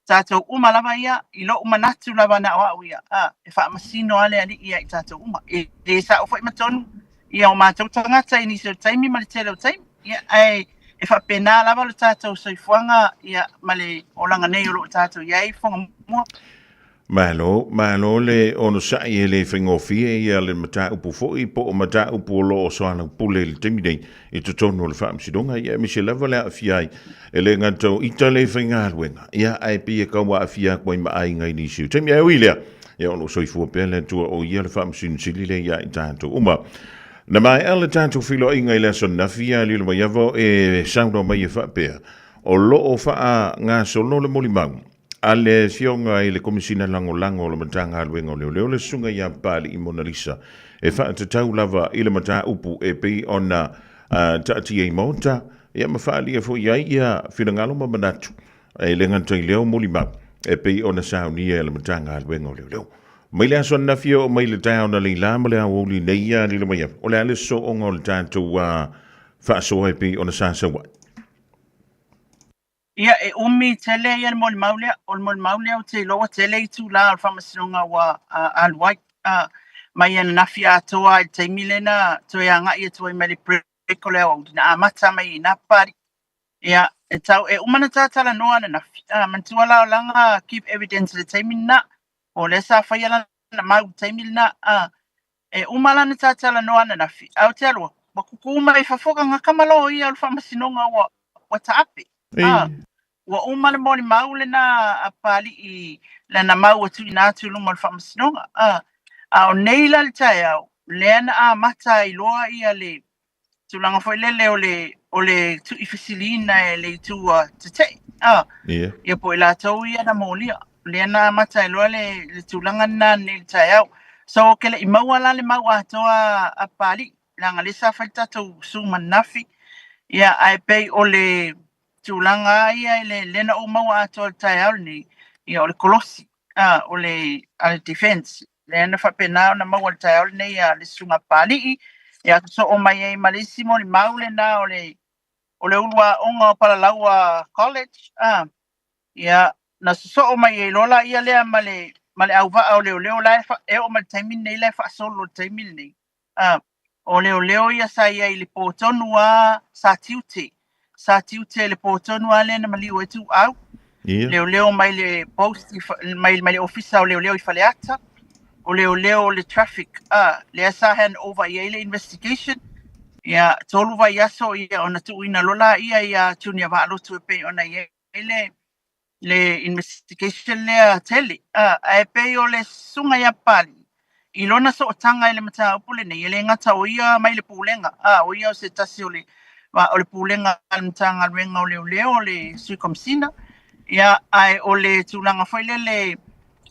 Tatou uma lava ia, i lou manatu lava na o au ia, a, e faamasino lava le Alii ia i tatou uma. E le sao foi ma tonu ia o matou tagata i nisi o taimi ma le tele o taimi. Ia, ae e faapena lava lo tatou soifuaga ia, ma le olaga nei o lo o tatou i ai, fofoga mua. Malo, malo le onosai e le faigofie ia le mataupu foi po o mataupu o lo o soalaupule i le taimi nei i totonu o le Faamasinoga, ia aemaise lava le aafia ai e le gata o ita le faigaluega, ia ae pei e tau aafia atu ai ma aiga i nisi o taimi. Ae ui i lea, ia o lo o soifua pea le Atua o ia le Faamasino Sili lea ia i tatou uma. Na maea le tatou feiloaiga i le aso ananafi, ia lilo mai ava e saunoa mai e faapea, o lo o faagasolo le molimau a le Afioga i le Komesina Lagolago o le Matagaluega o Leoleo, le Susuga ia Papalii Monalisa, e faatatau lava i le mataupu e pei ona taatia i Maota, ia ma faaalia foi ai ia finagalo ma manatu e le gata i lea o molimau e pei ona saunia e le Matagaluega o Leoleo. Mai le aso ananafi e oo mai le taeao analeila ma le aoauli nei ia lilo mai ava, o le a le sooga o le tatou faasoa e pei ona sa sau ai? Ia, e umi tele ia le molimau lea. O le molimau lea ou te iloa ua tele itula o le faamasinoga ua alu ai. Mai ananafi atoa i le taimi lea na toe agai atu ai mai le break o le aoauli, na amata mai i ina Papalii. Ia, e tau, e uma ona ta talanoa ananafi, manatua la o lana give evidence i le taimi lena, o lea sa faia lana mau i le taimi lena. E uma lana ta talanoa ananafi, ae ou te alu atu, ua kuku mai i fafo tagata ma loia o le faamasinoga ua, ua taape. Ua uma le molimau lena a Papalii i lana mau ua tuuina atu i luma o le faamasinoga. A o nei la le taeao, Lea na amata ai loa ia le tulaga foi lele o le o le tuuifesiliina e le itu tetee. Ia po o i latou ia na molia. Lea na amata ai loa le le tulaga lena nei i le taeao. So ou te le i maua la le mau atoa a Papalii, leaga lea sa fai le tatou Zoom ananafi. Ia ae pei o le tulaga lava ia i le lea na ou maua atoa i le taeao lenei, ia o le kolosi o le a le defense lea na faapena ona maua i le taeao lenei a le susuga a Papalii, ia sosoo mai ai ma le isi molimau lena o le o le ulu aoga o Palalaua College, ia na sosoo mai ai loa laia lea ma le ma le auvaa o leoleo la e, e oo mai le taimi lenei la e faasolo i le taimi lenei. O leoleo ia sa i ai i le po tonu lava sa tiute. Sa tiute i le po tonu lava lea na maliu ai Tuuau. Leoleo mai le post i mai, mai le ofisa o leoleo i Faleata. O leoleo o le traffic, lea sa hand over i ai le investigation. Ia, 3 vaiaso ia ona tuuina loa laia ia Junior Vaalotu e pei ona i ai le le investigation lea tele. Ae pei o le susuga ia Papalii, i lona sootaga i le mataupu lenei, e le gata o ia mai le Pulega, o ia o se tasi o le o le Pulega a le Matagaluega o Leoleo, o le Sui Komesina, ia, ae o le tulaga foi lele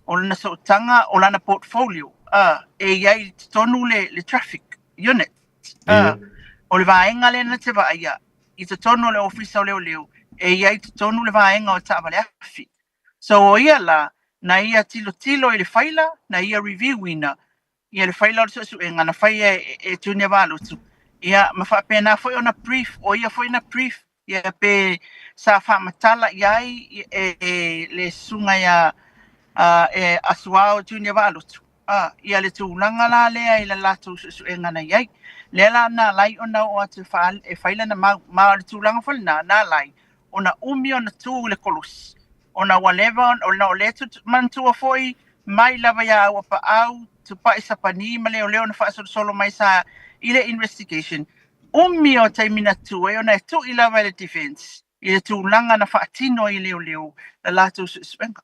o lona sootaga, o lana portfolio, e i ai i totonu le, le traffic unit. O le vaega lea na te vaaia i totonu o le Ofisa o Leoleo, e i ai i totonu le vaega o taavale afi. So o ia la, na ia tilotilo i le faila, na ia review ina ia le faila o le suesuega na faia e Junior Vaalotu, ia ma faapena foi ona brief, o ia foi na brief ia pe sa faamatala i ai e le susuga ia e Asuao Junior Vaalotu ia le tulaga la lea i le latou suesuega na i ai. Lea la na ala ai ona oo atu e fai lana mau. Ma o le tulaga foi lena na ala ai ona umi ona tu i le kolosi ona ua leva ona o lea manatua foi mai lava ia Auapaau, Tupai Sapani ma Leoleo na faasolosolo mai sa i le investigation. Umi o taimi na tu ai ona e tui lava e le defense i le tulaga na faatino ai e leoleo le latou suesuega.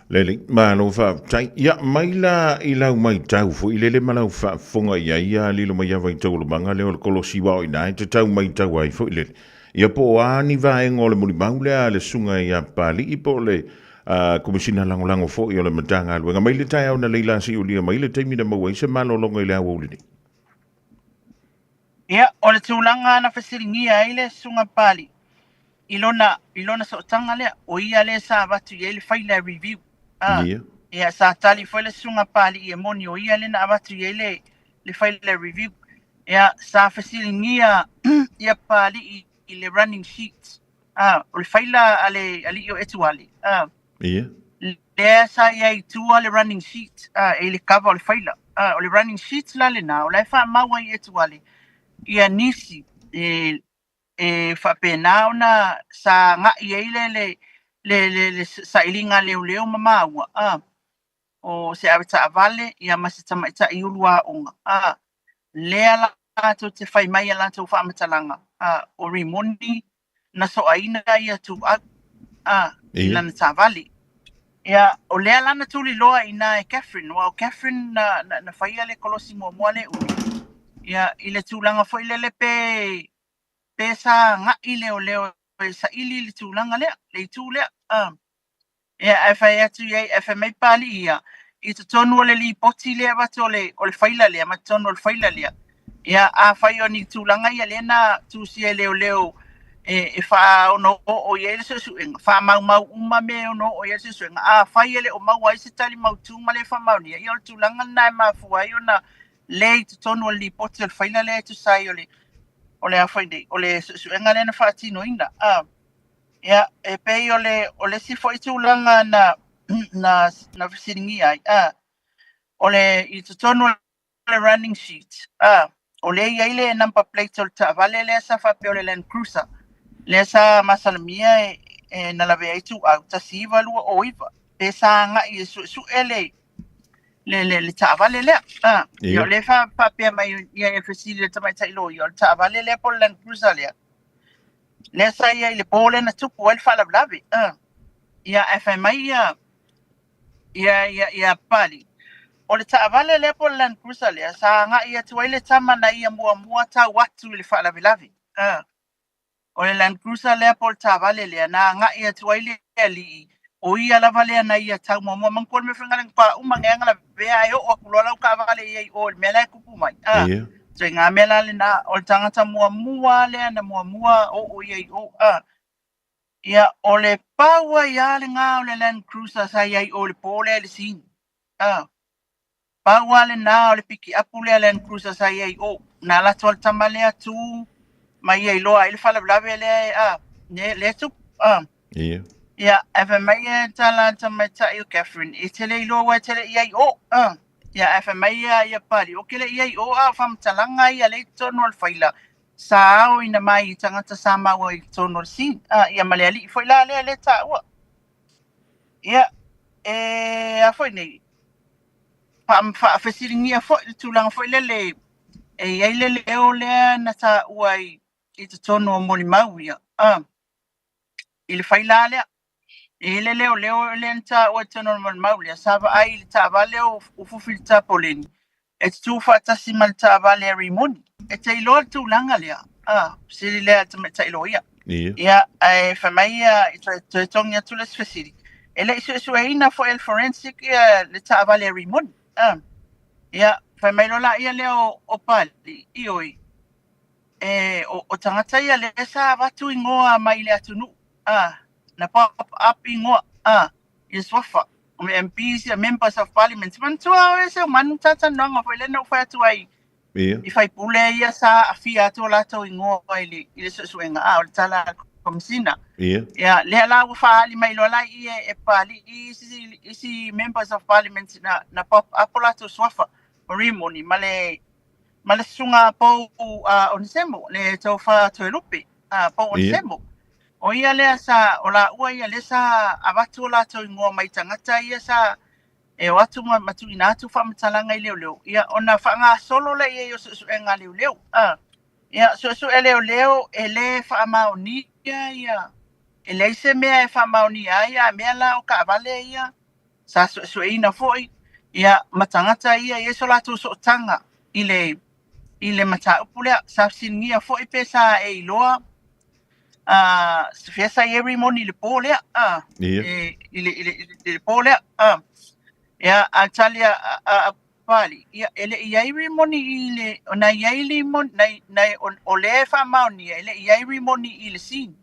Lelei, malo faafetai. Ia, mai la i lau matau foi lele ma lau faafofoga i ai, ia lilo mai lava i taualumaga lea o le kolosi aua o i ina e te tau matau ai foi lele. Ia po o a ni vaega o le molimau lea a le susuga ia Papalii po o le Komesina Lagolago foi o le Matagaluega mai le taeao na leila siulia mai le taimi na maua ai se malologa i le aoauli nei. Ia, o le tulaga na fesiligia ai le Susuga Papalii i lona, i lona sootaga lea, o ia lea sa avatu i ai le faila e review. Ia, sa tali foi le Susuga Papalii e moni o ia lea na avatu i ai le, le faila e review. Ia, sa fesiligia ia Papalii i le running sheet, o le faila a le alii o Etuale. Lea sa i ai i tua le running sheet e i le cover o le faila. O le running sheet la lena, o la e faamau ai e Etuale ia nisi e, e faapena ona sa agai ai le, le, le, le, le sailiga a leoleo ma maua, o se avetaavale ia ma se tamaitai ulu aoga. Lea latou te fai mai a latou faamatalaga, o Rimoni na soaina ia Tuuau i lana taavale. Ia, o lea la na tuliloa i ina e Catherine, aua o Catherine na, na, na faia le kolosi muamua le umi. Ia, i le tulaga foi lele pe, pe sa agai leoleo e saili le tulaga lea, le itu lea. Ia, ae fai atu i ai, ae fai mai Papalii ia, i totonu o le lipoti lea e avatu o le, o le faila lea, ma totonu o le faila lea. Ia, afai o ni tulaga ia lea na tusia e leoleo e, e faaono oo i ai le suesuega, faamaumau uma mea e ono oo i ai le suesuega. Afai e le o maua ai se tali mautu ma le faamaonia, ia o le tulaga lena e mafua ai ona le i totonu o le lipoti o le faila lea e tusa ai o le, o le a foi nei, o le suesuega lea na faatinoina. Ia, e pei o le, o le isi foi tulaga na, na, na fesiligia ai, o le, i totonu o le running sheet, o lea e i ai le number plate o le taavale lea sa faapea o le Land Cruiser, lea sa masalomia e, e na lavea ai Tuuau, 1929, pe sa agai e suesue le, le, le, le taavale lea. Ia, o lea faapea mai ia e fesili le tamaitai loia, o le taavale lea po o le Land Cruiser lea, lea sa i ai i le po lea na tupu ai le faalavelave. Ia, ae fai mai ia, ia, ia, ia Papalii, O le taavale lea po o le Land Cruiser lea, sa agai atu ai le tama na ia muamua tau atu i le faalavelave. O le Land Cruiser lea po o le taavale lea, na agai atu ai le alii, o ia lava lea na ia tau muamua. Manatua le mea faigaluega pauma geaga lavea ae oo atu loa lau taavale i ai i o i le mea la e tupu mai. Ituaiga mea la lena, o le tagata muamua lea na muamua oo i ai i o. Ia, o le pau ai lava lena o le Land Cruiser sa i ai i o i le po lea i le scene. Pau lava lena o le pikiapu lea Land Cruiser sa i ai i o. Na alu atu lava le tama lea tu ma ia iloa ai le faalavelave lea a, lea e tupu. Ia. Ia, ae fai mai le tala a le tamaitai o Catherine, e te le iloa aua e te le i ai i o. Ia, ae fai mai ia Pali, ou te le i ai i o, a o faamatalaga ia lea i totonu o le faila, sa aoina mai i tagata sa maua i totonu o le scene. Ia ma le alii foi la lea lea e taua. Ia, e a foi nei, faafesiligia foi le tulaga foi lele e i ai le leo lea na taua i totonu o molimau ia, i le faila lea. E i ai le leo leo lea na taua i totonu o le molimau lea, sa vaai i le taavale o Fufi le Tapoleni e tutū faatasi ma le taavale a Rimoni. E te iloa le tulaga lea, fesili lea a le tamaitai loia. Ia, ae fai mai ia, toe togi atu le isi fesili, e le i suesueina foi e le forensic ia le taavale a Rimoni. Ia, fai mai loa laia lea o Pali, ioe, e, o tagata ia lea sa avatu igoa mai le atunuu, na pop up igoa, i le suafa o MPs ia Members of Parliament. Manatua oe Seumanu talatalanoaga foi lea na ou fai atu ai i faipule ia sa aafia atu o latou igoa i le, i le suesuega, a o le tala a le Komesina. Ia, lea la ua faaali mai loa la i e, e Papalii i isi, isi Members of Parliament na, na pop up o latou suafa o Rimoni ma le, ma le susuga Pou Onesemo, le Tofa Toelupe, Pou Onesemo. O ia lea sa, o laua ia lea sa avatu o latou igoa mai tagata ia sa e o atu ma, ma tuuina atu faamatalaga i leoleo, ia ona faagasolo lea i ai o suesuega a leoleo. Ia, suesue leoleo e lē faamaonia ia, e leai se mea e faamaonia ai, a mea la o taavale ia sa suesueina foi, ia, ma tagata ia e i ai so latou sootaga i le, i le mataupu lea. Sa fesiligia foi pe sa e iloa fea sa i ai Rimoni i le po lea, e, i le, i le, i le po lea. Ia, a tali a, a, a Papalii, ia, e le i i ai Rimoni i le, na i ai Rimoni, na, na, o, o lea e faamaonia, e le i i ai Rimoni i le scene.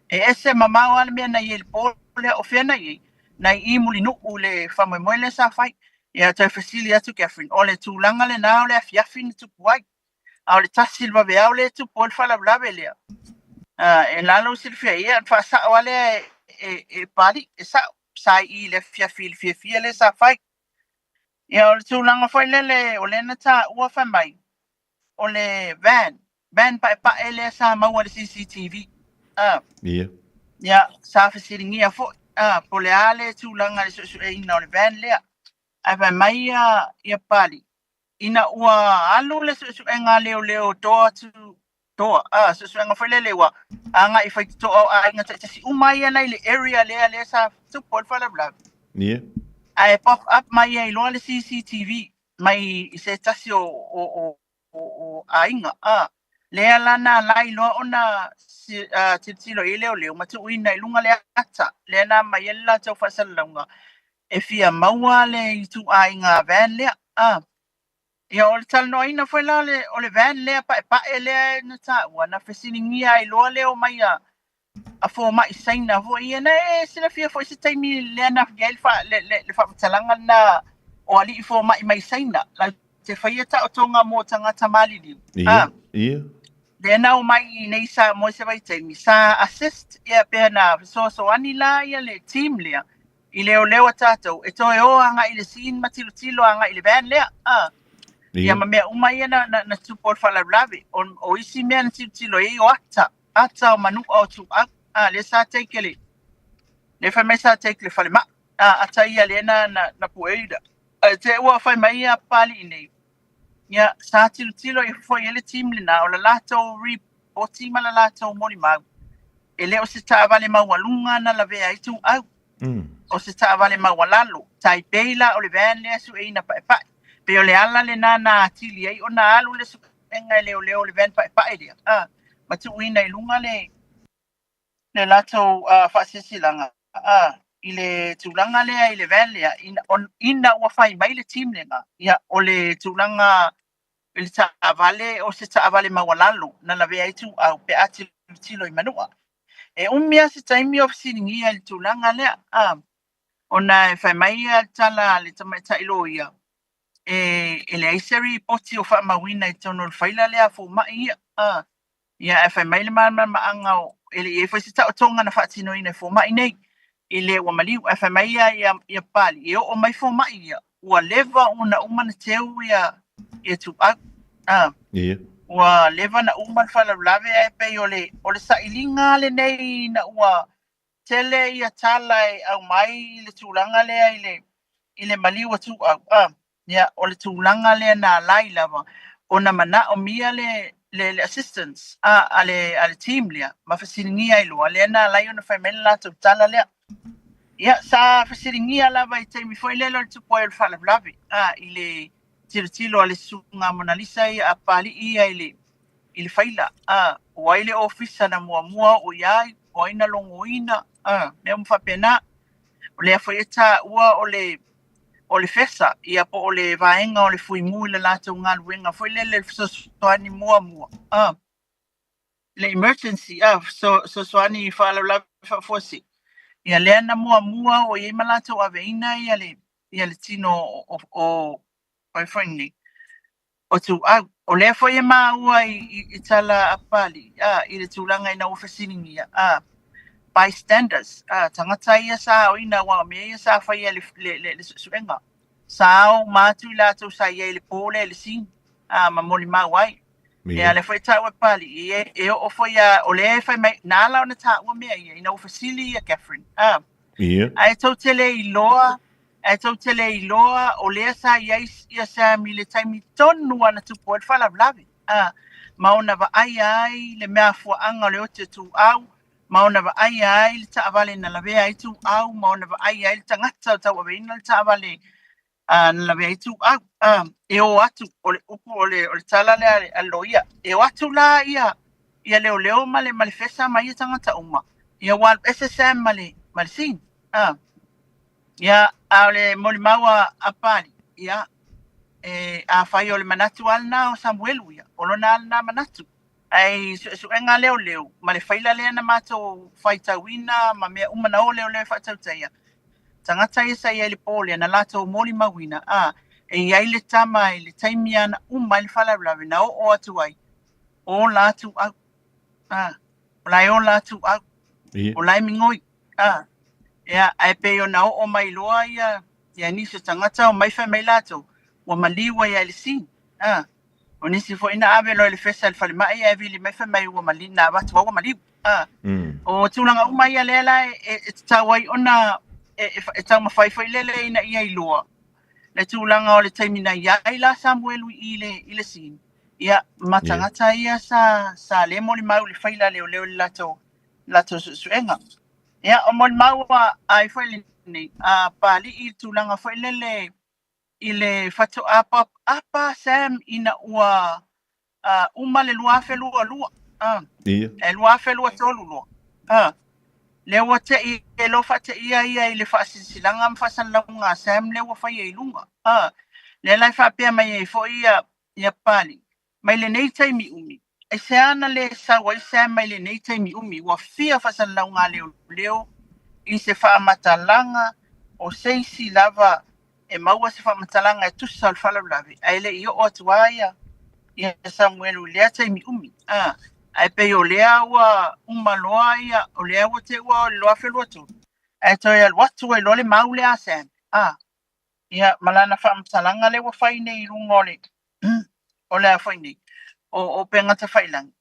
E ese mamao lava le mea na i ai i le po lea, o fea na i ai? Na i i Mulinuu le faamoemoe lea sa fai. Ia, toe fesili atu Catherine, o le tulaga lena o le afiafi na tupu ai. A o le 1 i le vaveao lea e tupu ai le faalavelave lea. E la lou silafia, ia, ona faasao lava lea e, e, e Papalii, e sao, sa i i le afiafi i le fiafia lea sa fai. Ia, o le tulaga foi lele, o lea na taua fai mai, o le van, van paepae lea sa maua i le CCTV. Ia. Ia, sa fesiligia foi, po o le a le tulaga i le suesueina o le van lea. Ae fai mai ia, ia Papalii, ina ua alu le suesuega a leoleo door to door, suesuega foi lele ua agai i faitotoa o aiga taitasi uma ia na i le area lea lea sa tupu ai le faalavelave. Ia. Ae pop up mai ai loa le CCTV mai i se tasi o, o, o, o, o aiga, lea la na ala ai loa ona tilotilo i ai leoleo ma tuuina i luga le ata lea na aumai ai le latou faasalalauga e fia maua le ituaiga van lea. Ia, o le talanoaina foi la o le van lea paepae lea na taua, na fesiligia ai loa le omai a a fomai Saina foi ia, na e silafia foi se taimi lea na i ai le, fa, le, le, le faamatalaga lena o alii fomai mai Saina, latou te faia taotoga mo tagata maliliu. Ia, ia. Lea na omai i nei Samoa i se vaitaimi, sa assist ia pe na fesoasoani la ia le team lea i leoleo a tatou e toe o agai i le scene ma tilotilo agai i le van lea. Ia ma mea uma ia na, na, na tupu o le faalavelave. O, o isi mea na tilotilo i ai o ata, ata o manu'a o tuuau. Lea sa take le, lea fai mai sa take le falemai. Ata ia lea na, na, na pueina. Ae te ua fai mai ia Papalii nei, ia, sa tilotilo ifo foi i ai le team lena, o le latou ripoti ma le latou molimau, e le o se taavale maualuga na lavea ai tuuau. o se taavale maualalo, tai pei la o le van lea e sueina paepae. Pei o le ala lena na atili ai ona alu le suega e leoleo o le van paepae lea, ma tuuina i luga le le latou faasilasilaga i le tulaga lea i le van lea ina, on, ina ua fai mai le team lena, ia, o le tulaga i le taavale o se taavale maualalo na lavea ai Tuuau pe a tilotilo i Manua. E umi lava se taimi o fesiligia i le tulaga lea, ona e fai mai le tala a le tamaitai loia, e leai se ripoti o faamauina i totonu o le faila lea a fomai ia. Ia, ae fai mai le malamalamaaga e le i ai foi se taotoga na faatinoina e fomai nei i le ua maliu. Ae fai mai ia Papalii, e oo mai fomai ia, ua leva ona uma na teu ia Tuuau. Ua leva na uma le faalavelave, ae pei o le sailiga lenei ina ua tele ia tala e aumai i le tulaga lea i le maliu o Tuuau. Ia, o le tulaga lea na alai lava ona manaomia le assistance a le team lea ma fesiligia ai loa lea na alai ona fai mai le latou tala lea. Ia, sa fesiligia lava i taimi foi lele o le tupu ai o le faalavelave i le tilotilo a le susuga Monalisa ia a Papalii ia i le faila. O ai le ofisa na muamua o i ai, o ai na logoina, mea uma faapena. O lea foi e taua o le fesa, ia po o le vaega o le fuimu i le latou galuega foi lele le fesoasoani muamua. Le emergency, fesoasoani faalavelave faafuasei. Ia lea na muamua o i ai ma latou aveina ia le tino o ai foi nei. O Tuuau. O lea foi e maua i tala a Papalii, i le tulaga ina ua fesiligia, bystanders, tagata ia sa aoina, aua o mea ia sa faia le suesuega. Sa ao ma atu i latou sa ia i le po lea i le scene, ma molimau ai. Ia lea foi e taua e Papalii, e oo foi o lea e fai mai, na ala ona taua mea ia, ina ua fesili ia Catherine. Ae tou te le iloa, o lea sa iai ia Sam i le taimi tonu ana tupu ai le faalavelave. Ma ona vaai ai le mafuaaga o le ote o Tuuau, ma ona vaai ai le taavale na lavea ai Tuuau, ma ona vaai ai le tagata o tauaveina le taavale na lavea ai Tuuau. E o atu, o le upu o le tala lea a le loia, e o atu la ia leoleo ma le fesa ma ia tagata uma. Ia ua alu ese Sam ma le scene. Ia, a o le molimau a Papalii, ia, a fai o le manatu lava lena o Samuelu ia, o lona lava lena manatu. Ae suesuega leoleo ma le faila lea na matou faitauina ma mea uma na o leoleo e faatautaia. Tagata ia sa iai le po lea na latou molimauina, e iai le tama i le taimi ana uma ai le faalavelave na oo atu ai, o la Tuuau. O la e o la Tuuau. O la e migoi. Ia, ae pei ona oo mai loa ia nisi o tagata o mai fai mai latou, ua maliu ai i le scene. O nisi foi na ave loa i le fesa i le falemai ae vili mai fai mai ua maliu, na avatu ua maliu. O tulaga uma ia lea la e tatau ai ona e taumafai foi lele ina ia iloa le tulaga o le taimi na iai la Samuelu i le scene. Ia, ma tagata ia sa le molimau i le faila leoleo i le latou suesuega. Ia, o molimau ai foi lenei, Papalii i le tulaga foi lele i le faatoa apa Sam ina ua uma le 2022. E 2023 loa. Lea ua tei e lo faateia ia i le faasilasilaga ma faasalalauga a Sam lea ua faia i luga. Lea la e faapea mai ai foi ia Papalii, mai lenei taimi umi. E se ana le sau ai Sam mai lenei taimi umi, ua fia faasalalauga a leoleo i se faamatalaga o seisi lava e maua se faamatalaga e tusa o le faalavelave, ae le i oo atu lava ia Samuelu i lea taimi umi. Ae pei o lea ua uma loa ia, o lea ua teua o le 2023, ae toe alu atu ai loa le mau lea a Sam. Ia, ma lana faamatalaga lea ua fai nei i luga o le a foi nei, o upega tafailagi,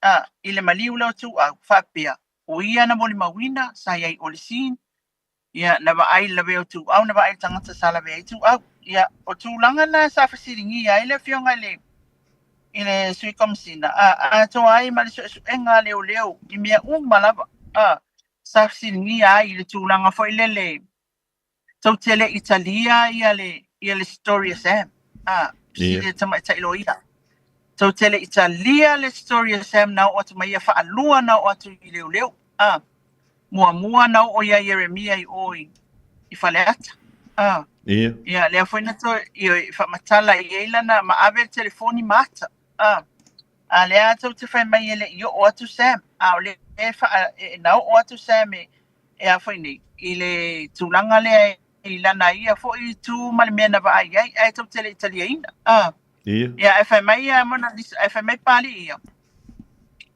i le maliu lea o Tuuau, faapea, o ia na molimauina, sa iai o le scene, ia, na vaai le lavea o Tuuau, na vaai le tagata sa lavea ai Tuuau. Ia, o tulaga na sa fesiligia ai le afioga i le sui komisina, atoa ai ma le suesuega leoleo i mea uma lava, sa fesiligia ai i le tulaga foi lele. Tou te le i talia ia le, ia le story a Sam. A, fesili le tamaitai loia. Tou te le i talia le story a Sam na oo atu mai ia faalua na oo atu i leoleo. A, muamua na oo ia Ieremia i o i, i Faleata. A, ia, lea foi na toe, i, faamatala i ai lana, ma ave le telefoni ma ata. A, a lea tou te fai mai e le i oo atu Sam. A o lea e faa, e, na oo atu Sam e, e a foi nei, i le tulaga lea i lana ia foi itu ma le mea na vaai ai, ae tou te le i taliaina. A. Ia, ae fai mai ia Mona Lisa, ae fai mai Papalii ia,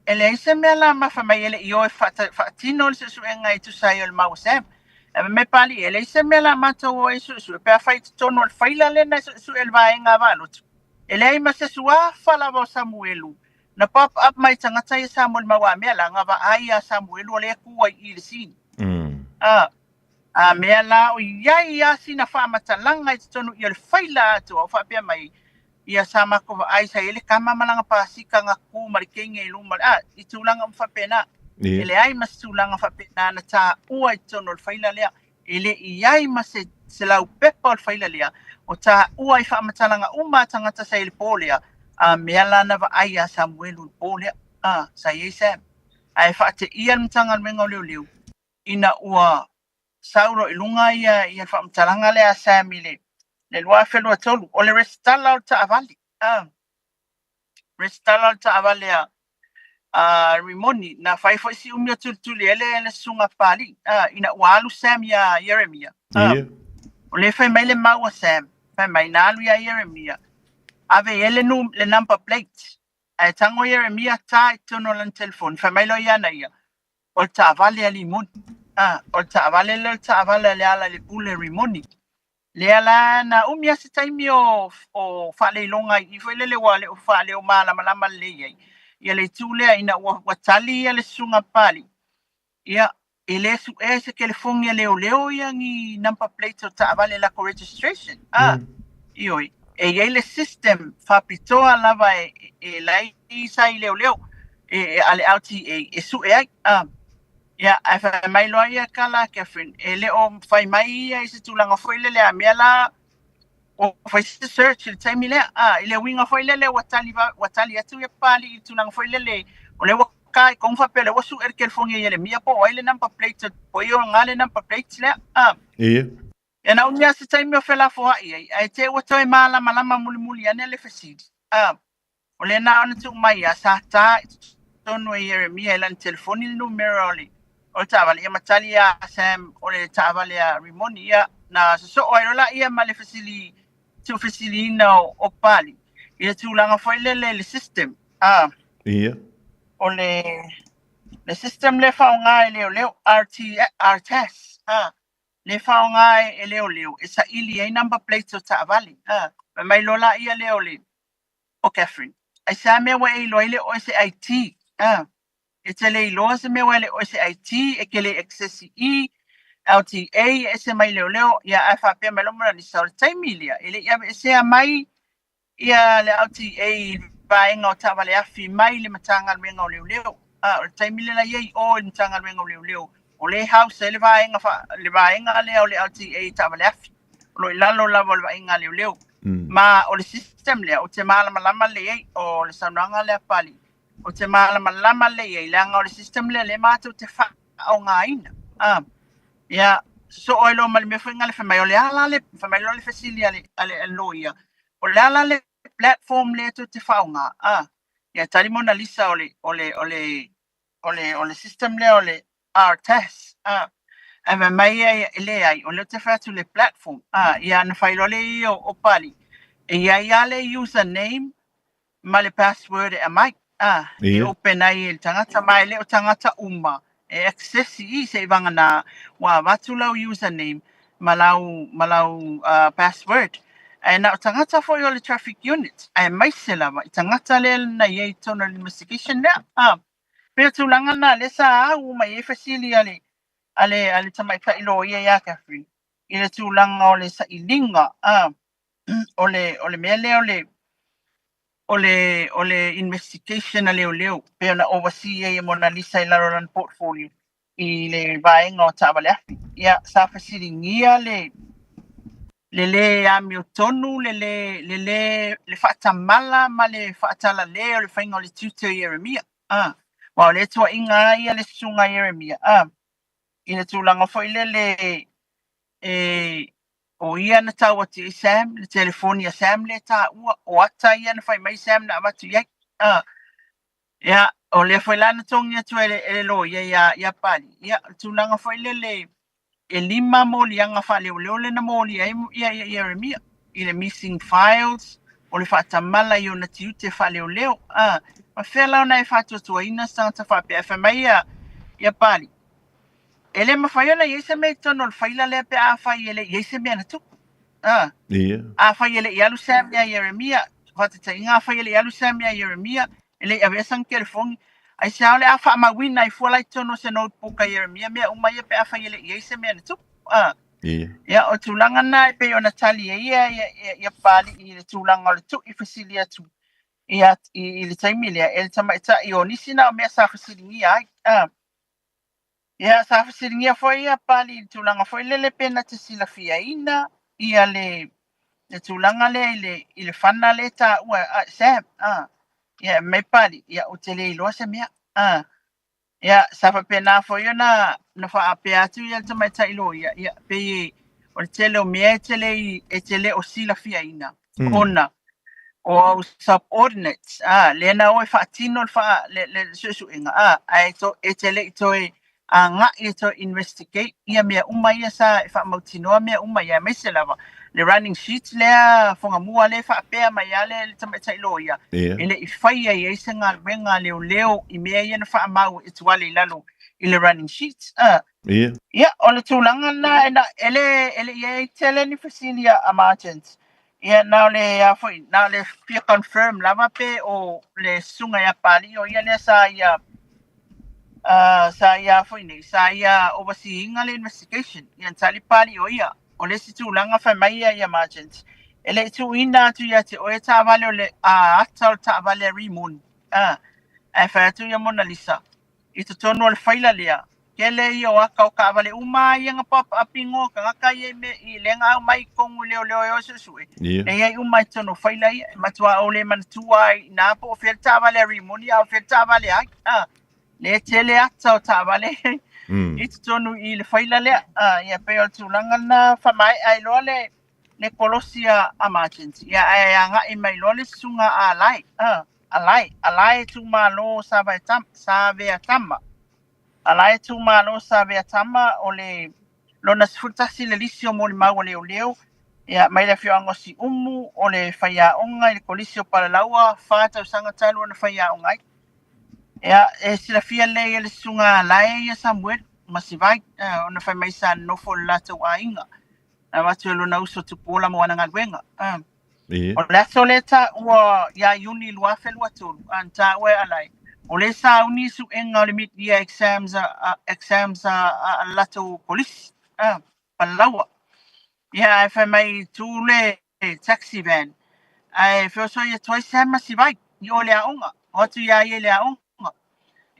e leai se mea la ma fai mai e le i o e faatino le suesuega e tusa ai o le mau a Sam. Ae fai mai Papalii, e leai se mea la matou o ai e suesue, pe afai i totonu o le faila lea na suesue e le vaega a Vaalotu. E leai ma se suafa lava o Samuelu na pop up mai tagata ia sa molimau a mea la, na vaai ia Samuelu o lea e ku ai i le scene. A, a mea la o iai a sina faamatalaga i totonu i o le faila atoa o faapea mai ia sa matou vaai sa i ai le tama ma lana pasika na ku ma le teine i luma a i tulaga uma faapena. E leai ma se tulaga faapena na taua i totonu o le faila lea. E le i ai ma se se laupepa o le faila lea o taua i faamatalaga uma a tagata sa i le po lea, a mea la na vaai ia Samuelu i le po lea, a, sa i ai Sam. Ae faateia le Matagaluega o Leoleo ina ua sau loa i luga ia ia le faamatalaga lea a Sam i le le 2023, o le resitala o le taavale, a. resitala o le taavale a a Rimoni, na fai foi si umi o tulituli ai le, le susuga a Papalii, a, ina ua alu Sam iā Ieremia. A, o lea fai mai le mau a Sam, fai mai na alu iā Ieremia, ave i ai le, nu, le number plate, ae tago Ieremia ta i totonu o lana telefoni, fai mai loa iana ia, o le taavale a Rimoni. A, o le taavale lea o le taavale a Lealailepule Rimoni. Lea la na umi a se taimi o, o faaleiloga ai i foi lele ua le o faaleo malamalama lelei ai ia le itu lea ina ua, ua tali ia le susuga a Papalii. Ia, e le suʻea se kelefogi a leoleo ia ni number plate o taavale latou registration. A, ioe, e i ai le system faapitoa lava e, e lai sa i leoleo e, e, a le LTA e suʻe ai. A, Ia, ae fai mai loa ia Kala Catherine, e le o fai mai ia i se tulaga foi lele a mea la ua fai se search i le taimi lea. A, i le uiga foi lele ua tali, ua tali atu ia Papalii i le tulaga foi lele, o lea ua ka i koga faapea o lea ua suʻe le kelefogi e Ieremia po o ai le number plate, po o ai le number plate lea. A, Ia na umi lava se taimi o felafoai ai, ae te ua toe malamalama mulimuli ane le fesili. A, O lea na ona tuu mai ia sa ta i totonu e Ieremia i lana telefoni le numera o le o le taavale ia ma tali ia Sam o le taavale a Rimoni ia na sosoo ai loa laia ma le fesili tuufesiliina o, o Papalii i le tulaga foi lele i le system a o le le system lea faaaoga e leoleo RT RTAS a le faaaoga e leoleo e saili ai number plates o taavale a fai mai loa laia lea o le o Catherine. Aisea mea ua e iloa ai le o e se IT? Ah, e te le iloa se mea ua e le o e se IT, e ke le access i LTA, e ese mai leoleo, ia ae faapea mai loa Mona Lisa, o le taimi lea, e le i aveesea mai ia le LTA i le vaega o taavale afi mai le Matagaluega o Leoleo. Ah, o le taimi lea la i ai i o i le Matagaluega o Leoleo, o lea e house ai le vaega, fa, le vaega lea o le LTA i taavale afi. O lo o i lalo lava o le vaaiga a leoleo. Ma o le system lea, ou te malamalama lelei ai, o le saunoaga lea a Papalii, ou te malamalama lelei ai, leaga o le system lea lea matou te faaaogaina. Ah, ia, sosoo ai loa ma le mea foi lea fai mai, o le a la le, fai mai loa le fesili a le, a le loia, o le a la le platform lea tou te faaaoga? Ah, ia tali Mona Lisa o le, o le, o le, o le, o le system lea o le RTAS, a, ae fai mai ia e leai, o lea ou te fai atu i le platform, a, ia na fai loa lea ia o Papalii, e i ai lava le username ma le password e aumai, a, e open ai e le tagata, ma e le o tagata uma e access i i seivagana ua avatu lau username ma lau, ma lau password. Ae na o tagata foi o le traffic unit, aemaise lava i tagata lea na i ai i totonu o le investigation lea, a. Pei o tulaga na lea sa au uma i ai fesili a le, a le, a le tamaitai loia ia Catherine i le tulaga o le sailiga, a, o le, o le mea lea o le, o le, o le investigation a leoleo pei ona oversee ai e Mona Lisa i lalo o lana portfolio i le vaega o taavale afi. Ia, sa fesiligia le, Le lē amiotonu, le lē, le lē, le faatamala ma le faatalale o le faiga o le tiute o Ieremia. A, aua o lea e tuuaiga lava ia le susuga a Ieremia, a, i le tulaga foi lele e, o ia na tau atu i ai Sam, le telefoni a Sam lea e taua, o ata ia na fai mai Sam na avatu i ai. A, ia, o lea foi la na togi atu e le, e le loia iā, iā Pali. Ia, o le tulaga foi lele, e lima moliaga faaleoleo lea na molia ai ia, ia Ieremia i le missing files, o le faatamala i ona tiute faaleoleo. A, ma fea la ona e faatuatuaina se tagata faapea? Ae fai mai ia, ia Pali, e le mafai ona i ai se mea i totonu o le faila lea pe afai e le i ai se mea na tupu. A, Ia. afai e le i alu Sam ia Ieremia, faataitaiga afai e le i alu Sam ia Ieremia, e le i avea sana telefoni, aisea o le a faamauina ai fua la i totonu o se notebook a Ieremia mea uma ia pe afai e le i ai se mea na tupu. A, Ia. ia, o tulaga na e pei ona tali ai ia, ia, ia, ia Papalii i le tulaga o le tui fesili atu ia, i, i le taimi lea, e le tamaitai o nisi na o mea sa fesiligia ai. A, Ia, sa fesiligia foi ia Pali i le tulaga foi lele pe na te silafiaina ia le, le tulaga lea i le, i le fana lea e taua a Sam. A, ia, mai Pali, ia, ou te le iloa se mea. A, ia, sa faapena foi ona na faapea atu ia le tamaitai loia, ia, pei o le tele o mea e te le, e te le o silafiaina, ona o au subordinates, a, lea na o e faatino le, faa, le, le, le suesuega, a, ae to, e te le i toe agai e toe investigate ia mea uma ia sa e faamautinoa mea uma ia, aemaise lava le running sheet lea Fogamua lea e faapea mai lava le, le tamaitai loia, Ia. e le i faia i ai se galuega a leoleo i mea ia na faamau e Tuale i lalo i le running sheet. A, Ia. Ia, o le tulaga lena, e, na, e le, e le i ai tele ni fesili a, a Margins. Ia, na o le, a foi, na o le fia confirm lava pe o le susuga ia Papalii o ia lea sa ia, sa ia foi nei, sa ia overseeing le investigation. Ia, na tali Papalii o ia. O le isi tulaga fai mai ia ia Margins, e le i tuuina atu ia te oe taavale o le ata o le taavale a Rimoni. Ae fai atu ia Monalisa, i totonu o le faila lea, tele ia o ata o taavale uma lava ia na paapaapi igoa o tagata ia i mea i lea na aumai i totonu i leoleo e o e suesue, Ia. e i ai uma i totonu o faila ia. E matua ou le manatua ai i ina po o fea le taavale a Rimoni a o fea le taavale ai. A, lea e tele ata o taavale i totonu i le faila lea. A, ia pei o le tulaga lena faamaea ai loa le le kolosi a, a Margins. Ia ae agai mai loa le susuga a Alae. A. Alae, Alae Tumalo Saveatama. Alae Tumalo Saveatama o le lona 11 le lisi o molimau a leoleo, ia, mai le afioaga o Siumu, o le faiaoga i le Kolisi o Palalaua, fa tausaga talu ona faiaoga ai. Ia, e silafia lelei e le susuga Alae ia Samuelu ma Sivai, ona fai mai sa nonofo i le latou aiga. Na avatu e lona uso Tupuola mo ana galuega. Ia. O le aso lea taua ia Iuni 2023, a na taua e Alae, o lea sa uni suega o le mid-year exams a, exams a, a, a le latou kolisi, a, Palalaua. Ia, ae fai mai tu le taxi van, ae feosoi atu ai Sam ma Sivai i o i le aoga, o atu iā ia i le aoga.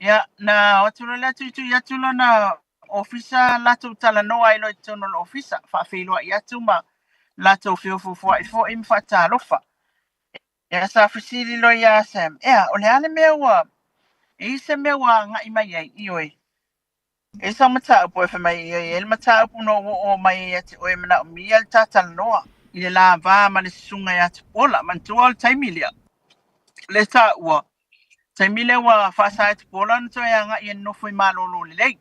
Ia, na o atu loa lea tuitui atu lona ofisa latou talanoa ai loa i totonu o le ofisa, faafeiloai atu ma latou feofoofoai foi ma faatalofa. Ia sa fesili loa ia Sam, ea, o le a le mea ua, e i ai se mea ua agai mai ai? Ioe. E i ai sau mataupu e fai mai, ioe, e i ai le mataupu na ou oo mai ai ia te oe e manaomia le ta talanoa i le la va ma le susuga ia Tupuola. Manatua o le taimi lea, le taua, taimi lea ua faasa e Tupuola ona toe agai e nonofo i malolo lelei.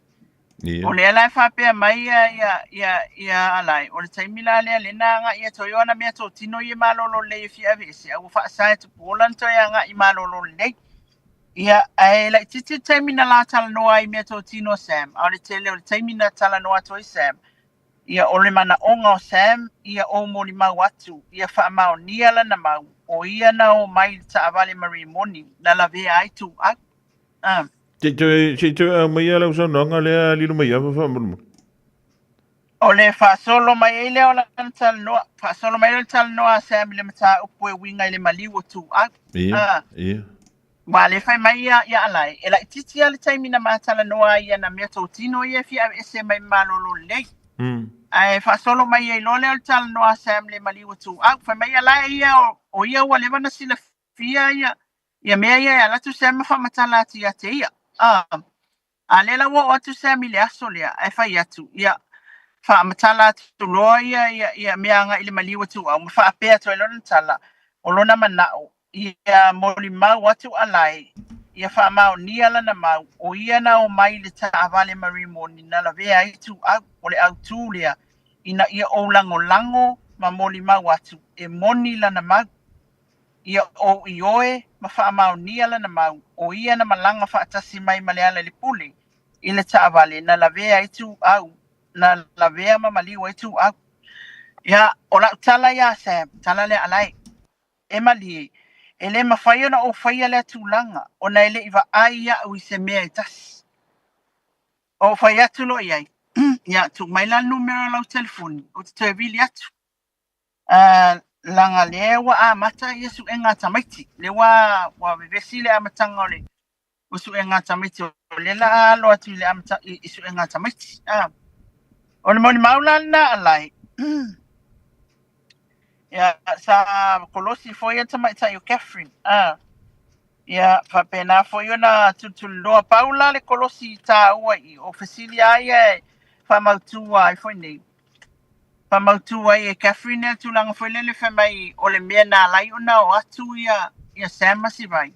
Ia. O lea la e faapea mai ia, ia, ia, ia Alae, o le taimi la lea lea na agai atu ai o ana meatotino ia i malolo lelei e fia aveese, a ua faasa e Tupuola ona toe agai i malolo lelei. Ia, ae laitiiti le taimi na la talanoa ai i meatotino a Sam, a o le tele o le taimi na talanoa atu ai Sam, Ia, o le manaoga o Sam, ia ou molimau atu, ia faamaonia lana mau, o ia na o mai i le taavale ma Rimoni, na lavea ai tuuau. A. Se i toe, se i toe aumaia lau saunoaga lea Lilomaiava faamolemole. O le faasolo mai ai lea o lana talanoa, faasolo mai lea o le talanoa a Sam i le mataupu e uiga i le maliu o tuuau. Ia, A. ia. Aua o lea e fai mai ia, ia Alae, e laitiiti lava le taimi na ma talanoa ai i ana meatotino ia e fia aveese mai malolo lelei. Ae faasolo mai ai loa lea o le talanoa a Sam le maliu atu au. Fai mai Alae ia o ia ua leva ona silafia ia mea ia e ala atu Sam ma faamatala atu ia te ia. A lea la ua oo atu Sam i le aso lea ae fai atu ia faamatala atu loa ia mea agai i le maliu atu au ma faapea atu ai lona tala o lona manao ia molimau atu Alae ia faamaonia lana mau o ia na omai i le taavale ma Rimoni na lavea ai Tuuau o le autū lea ina ia ou lagolago ma molimau atu e moni lana mau. Ia ou ioe ma faamaonia lana mau o ia na malaga faatasi mai ma Lealailepule i le taavale na lavea ai Tuuau na lavea ma maliu ai Tuuau. Ia o lau tala iā Sam, tala lea Alae. E malie, e le mafai ona ou faia lea tulaga ona e le i vaai au i se mea e tasi. Ou fai atu loa i ai, Ia, tuu mai la le numera o lau telefoni, ou te toe vili atu. Leaga lea ua amata ia suega a tamaiti. Lea ua vevesi le amataga o le suega a tamaiti, o lea la a alo atu i le amata i suega a tamaiti. O le molimau la lena Alae. Ia, sa kolosi foi le tamaitai o Catherine. Ia, faapena foi ona tulituliloa. Pau la le kolosi taua i i, o fesili lava ia e faamautu ai foi nei. Faamautu ai e Catherine le tulaga foi lele fai mai o le mea na ala ai ona o atu ia Sam ma Sivai.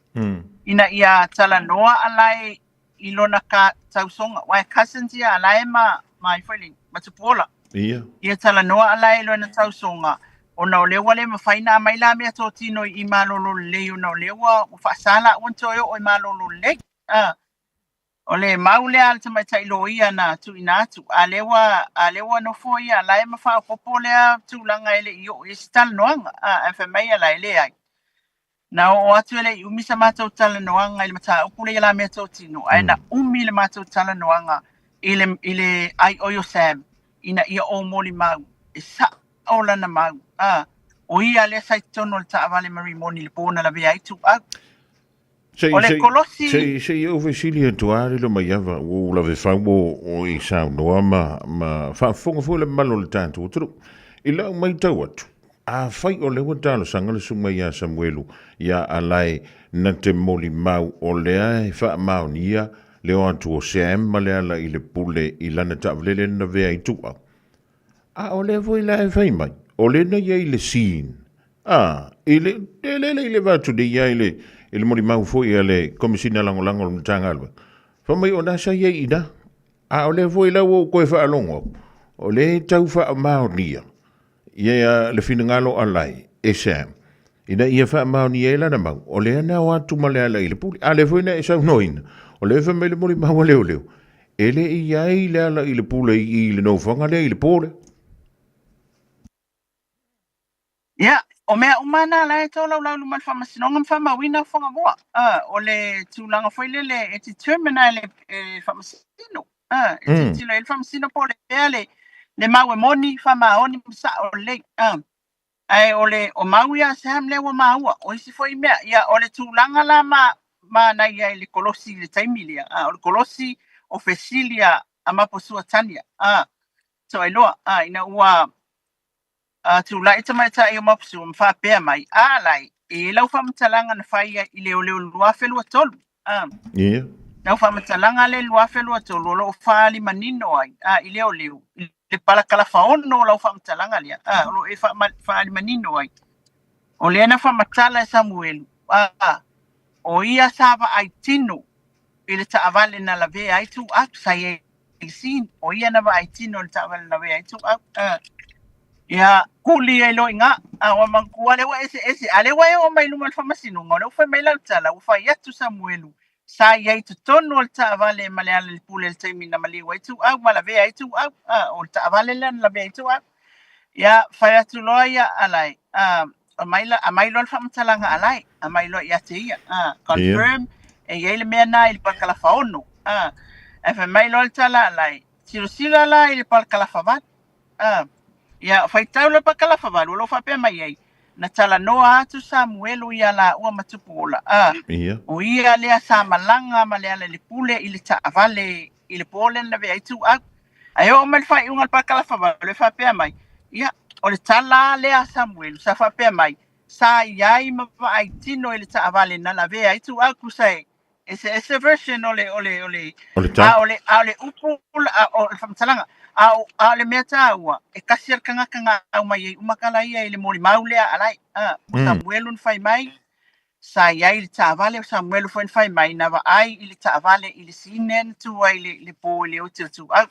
Ina ia talanoa Alae i lona tausoga. Aua e cousins ia Alae ma ai foi nei, ma Tupuola. Ia. Ia talanoa Alae i lona tausoga, ona o lea ua le mafai ona aumai la mea totino i malolo lelei, ona o lea ua faasa laua ona toe oo i malolo lelei. O le mau lea a le tamaitai loia na tuuina atu, a lea ua nofo ia Alae ma faaopoopo lea tulaga e le i oo i ai se talanoaga. Ae fai mai Alae, leai. Na oo atu e le i umi sa matou talanoaga i le mataupu lea i la mea totino, ae na umi le matou talanoaga i le aioi o Sam ina ia ou molimau e sao lana mau. O ia lea sa i totonu o le taavale ma Rimoni i le po na lavea ai Tuuau. O le kolosi. Se i ou fesili atu lava Lilomaiava, ua ou lave fau o e saunoa ma faafofoga foi le mamalu o le tatou atunuu. I lau matau atu, afai o lea ua talosaga le susuga ia Samuelu ia Alae na te molimau o lea e faamaonia le o atu o Sam ma Lealailepule i lana taavale lea na lavea ai Tuuau, A o lea foi la e fai mai, o lea na i ai le scene, a, i le, e le le i le va atu nei ia i le, i le molimau foi a le Komesina Lagolago o le Matagaluega. Fai mai o na sa i ai i ina. A o lea foi la ua ou toe faalogo atu, o lea e tau faamaonia ia le finagalo a Lai e Sam, ina ia faamaonia ai lana mau, o lea na o atu ma Lealailepule. A lea foi na e saunoaina, o lea e fai mai le molimau a leoleo, E le i ai le ala i le pule i i le nofoaga lea i le po lea. Ia, o mea uma na la e tolaulau i luma o le Faamasinoga ma faamauina o Fagavoa. O le tulaga foi lele e determine ai le Faamasino. E tilotilo i ai le Faamasino po o le fea le mau e moni, faamaoni ma sao lelei. Ae o le o mau ia a Sam lea ua maua, o isi foi mea, ia o le tulaga la ma manaia i le kolosi i le taimi lea, a o le kolosi o fesili a Maposua Tania, a Toailoa, a ina ua tulai tamaitai o Maposua ma faapea mai, a lai, e i ai lau faamatalaga na fai i leoleo 2023, a. Ia. Lau faamatalaga lea i le 2023 o lo o faaali manino ai, a, i leoleo, i le palakalafa 6 o lau faamatalaga lea, a, o lo o e faaali manino ai. O lea na faamatala e Samuelu, a, o ia sa vaai tino i le taavale na lavea ai Tuuau, sa i ai i le scene, o ia na vaai tino i le taavale na lavea ai Tuuau. A, ia, kuli ai loa i ina, a, ua manatua lea ua eseese, a lea ua e oo mai i luma o le faamasinoga, o lea ua fai mai lau tala, ua fai atu Samuelu, sa i ai i totonu o le taavale ma Lealailepule i le taimi na maliu ai Tuuau ma lavea ai Tuuau. A, o le taavale lea na lavea ai Tuuau. Ia, fai atu loa ia Alae, a, aumai la, aumai loa le faamatalaga a Alae, aumai loa ia te ia. A, confirm, e i ai le mea na i le palakalafa 6. A, ae fai mai loa le tala a Alae, silasila la i le palakalafa 8. Ia, faitau le pakalafa 8, o lo o faapea mai ai, na talanoa atu Samuelu iā laua ma Tupuola, a, Ia. o ia lea sa malaga ma Lealailepule i le taavale i le po lea na lavea ai Tuuau. Ae oo mai le faaiuga o le parakalafa 8 e faapea mai, ia, o le tala lea a Samuelu sa faapea mai, sa i ai ma vaai tino i le taavale na lavea ai Tuau tusa e eseese version o le o le o le O le tala. a o le a o le upu a o le faamatalaga a o a o le mea taua e tasi lava le tagata na aumai ai uma tala ia i le molimau lea a Alae a o Samuelu na fai mai sa i ai i le taavale o Samuelu foi na fai mai na vaai i le taavale i le scene na tu ai le le po i le ote o Tuau.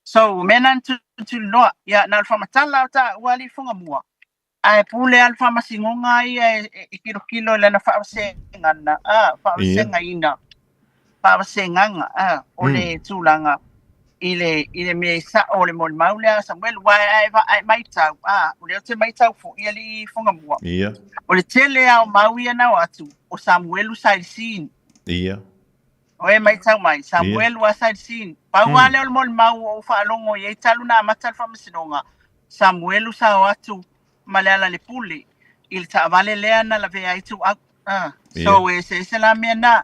So o mea na na tulituliloa ia na o le faamatala o taua alii Fugamua ae pule lava le faamasinoga ia e kilokilo i lana faavasegana a faavasegaina faavasegaga a o le tulaga i le i le mea i sa'o o le molimau lea a Samuelu aua a e a e maitau a o lea ou te maitau foi alii Fugamua o le tele lava o mau ia na o atu o Samuelu sa i le scene. O e maitau mai Samuelu lava sa i le scene. Pau lava lea o le molimau ua ou faalogo i ai talu na amata le faamasinoga Samuelu sa o atu ma Lealailepule i le taavale lea na lavea ai Tuuau. So e eseese la mea na.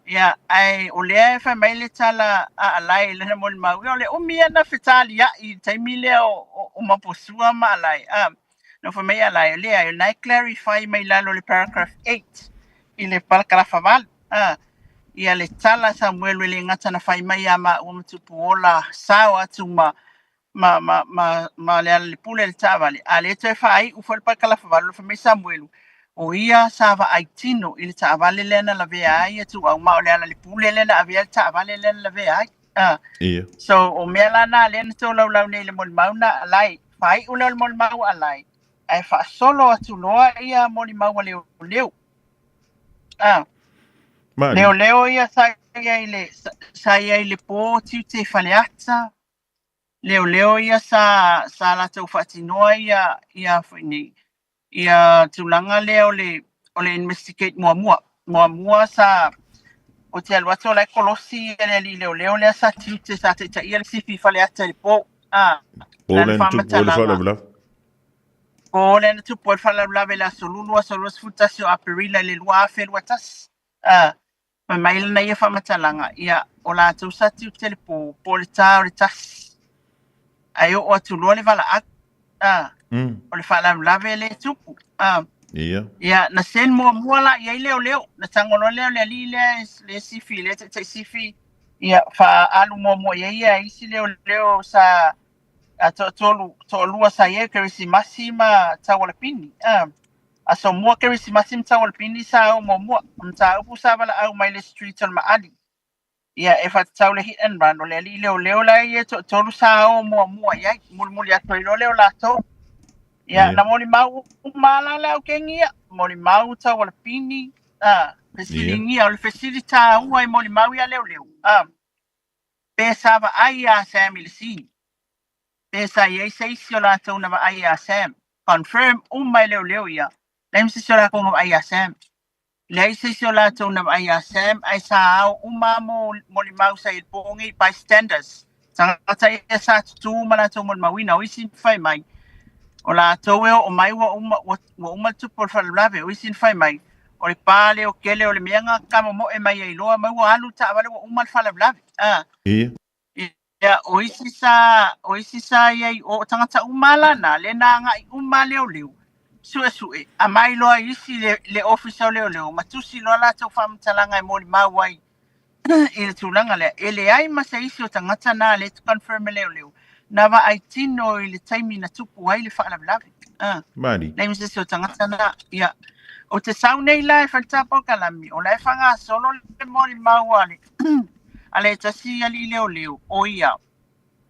Ia, ae o lea e fai mai le tala a Alae i lana molimau, ia o le umi ia na fetaliai i le taimi lea o Maposua ma Alae. Na fai mai Alae, leai, o lena e clarify mai lalo o le paragraph 8 i le palakalafa 8. Ia le tala a Samuelu e le gata na fai mai ia maua ma Tupuola sao atu ma ma, ma, ma, ma Lealailepule i le taavale, a lea toe faaiu foi le parakalafa 8, fai mai Samuelu, o ia sa vaai tino i le taavale lea na lavea ai ia Tuuau, ma o Lealailepule lea na avea le taavale lea na lavea ai. So, o mea la na lea na tolaulau nei i le molimau na Alae, faaiu lea o le molimau a Alae, ae faasolo atu loa ia molimau a leoleo. Leoleo ia sa i ai le, sa i ai le po tiute i Faleata, leoleo ia sa sa latou faatinoa ia ia foi nei ia tulaga lea o le o le investigate muamua. Muamua sa o te alu atu o la e kolosi le alii leoleo lea sa tiute sa taitaia le sifi i Faleata i le po. A, Po lana lea na tupu ai le faamatalaga. faalavelave. Po lea na tupu ai le faalavelave i le aso Lulu, aso 21 o Aperila i le 2021. A, Fai mai lana ia faamatalaga, ia, o latou sa tiute i le po, po o le ta o le 1, ae oo atu loa le valaau, a, o le faalavelave lea e tupu, a. Ia, na send muamua la i ai leoleo, na tago loa lea o le alii lea, le sifi, le taitai sifi, ia, faaalu muamua i ai ia isi leoleo sa toatolu, toalua sa i ai, o Kerisimasi ma Taualapini, a. Aso mua Kerisimasi ma Taualapini sa o muamua, o mataupu sa valaau mai le street o le Maali. Ia, e faatatau le hit and run, o le alii leoleo la ia toatolu sa o muamua i ai, mulimuli atu ai loa lea o latou. Ia, na molimau uma la le au kengi ia, molimau Taualapini, a, fesiligia, o le fesili taua i molimau ia leoleo, a, pe sa vaai ia Sam i le scene. Pe sa i ai se isi o latou na vaai iā Sam. Confirm uma e leoleo ia, leai ma se isi o latou na vaai iā Sam. Leai se isi o latou na vaai iā Sam ae sa ao uma mo molimau sa i ai i le po nei, bystanders, tagata ia sa tutū ma latou molimauina, o isi na fai mai, o latou e oo mai ua uma, ua, ua uma le tupu o le faalavelave, o isi na fai mai, o le pa leo kele o le mea na tamomoe mai ai loa mai ua alu le taavale ua uma le faalavelave. Ia, o isi sa, o isi sa i ai, o tagata uma la na, le na agai uma leoleo, suesue, aumai loa isi le, le ofisa o leoleo, ma tusi loa latou faamatalaga e molimau ai i le tulaga lea. E leai ma se isi o tagata na lea e confirm e leoleo, na vaai tino i le taimi na tupu ai le faalavelave. Mali. Leai ma se isi o tagata na, ia. O te sau nei la e fai le tapokalami, o la e faagasolo le molimau a le a le tasi alii leoleo, o ia,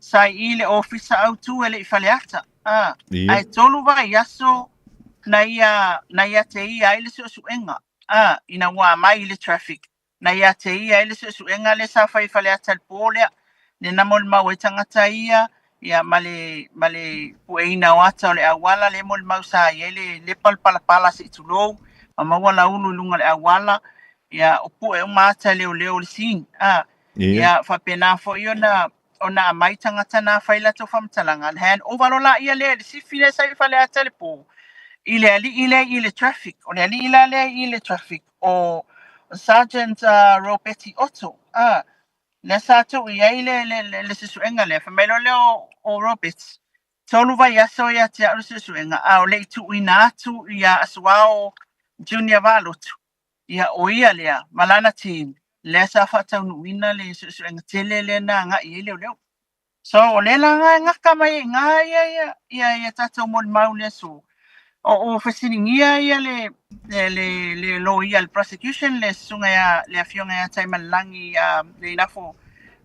sa i i le ofisa autu e le i Faleata, ae 3 vaiaso na ia, na ia te ia ai le suesuega, ina ua aumai i le traffic, na ia te ia ai le suesuega lea sa fai i Faleata i le po lea, lea na molimau ai tagata ia, ia ma le, ma le pueina o ata o le auala lea molimau sa i ai le lepa le palapala se i tulou, ma maua laulu i luga o le auala, ia o pue uma ata e leoleo o le scene. Ia faapena foi ona ona aumai tagata na fai latou faamatalaga, hand over loa laia lea i le sifi lea sa i Faleata i le po, i le alii lea i le traffic. O le alii la lea i le traffic o Sergeant Robeti Otto. Lea sa tuu i ai le, le, le, le suesuega lea. Fai mai loa lea o, o Roberts, 3 vaiaso ia te au le suesuega, a o le i tuuina atu ia Asuao Junior Valotu, ia o ia lea ma lana team, lea sa faataunuuina le suesuega tele lea na agai i ai leoleo. So o lea la e gata mai ai i ina ia, ia, ia, ia tatou molimau i le aso. O o fesiligia ia le le le, le loia le prosecution le susuga ia le afioga ia Taimalelagi le Inafo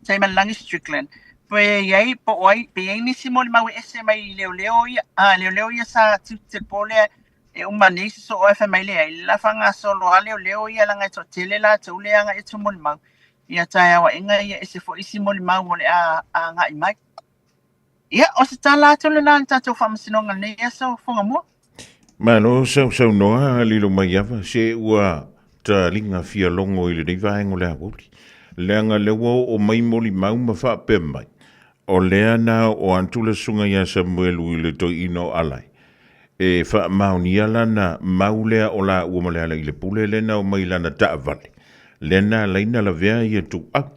Taimalelagi Strickland pe i ai po o ai pe i ai nisi molimau e ese mai i leoleo ia a leoleo ia sa tiute le po lea e uma nei se soo ae fai mai leai le la faagasolo a leoleo ia leaga e toatele latou lea agai atu molimau ia taeao aega ia ese foi isi molimau o le a agai mai. Ia, o se tala atu lena i le tatou faamasinoga i lenei aso Fugamua. Malo sausaunoa lilo mai ava se ua taliga fia logo i lenei vaega o le aoauli. Leaga lea ua oo mai molimau ma faapea mai, o lea na oo atu le susuga ia Samuelu i le toeaina o Alai, e faamaonia lana mau lea o laua ma Lealailepule lea na omai i lana taavale, lea na ala ai na lavea ia tuau.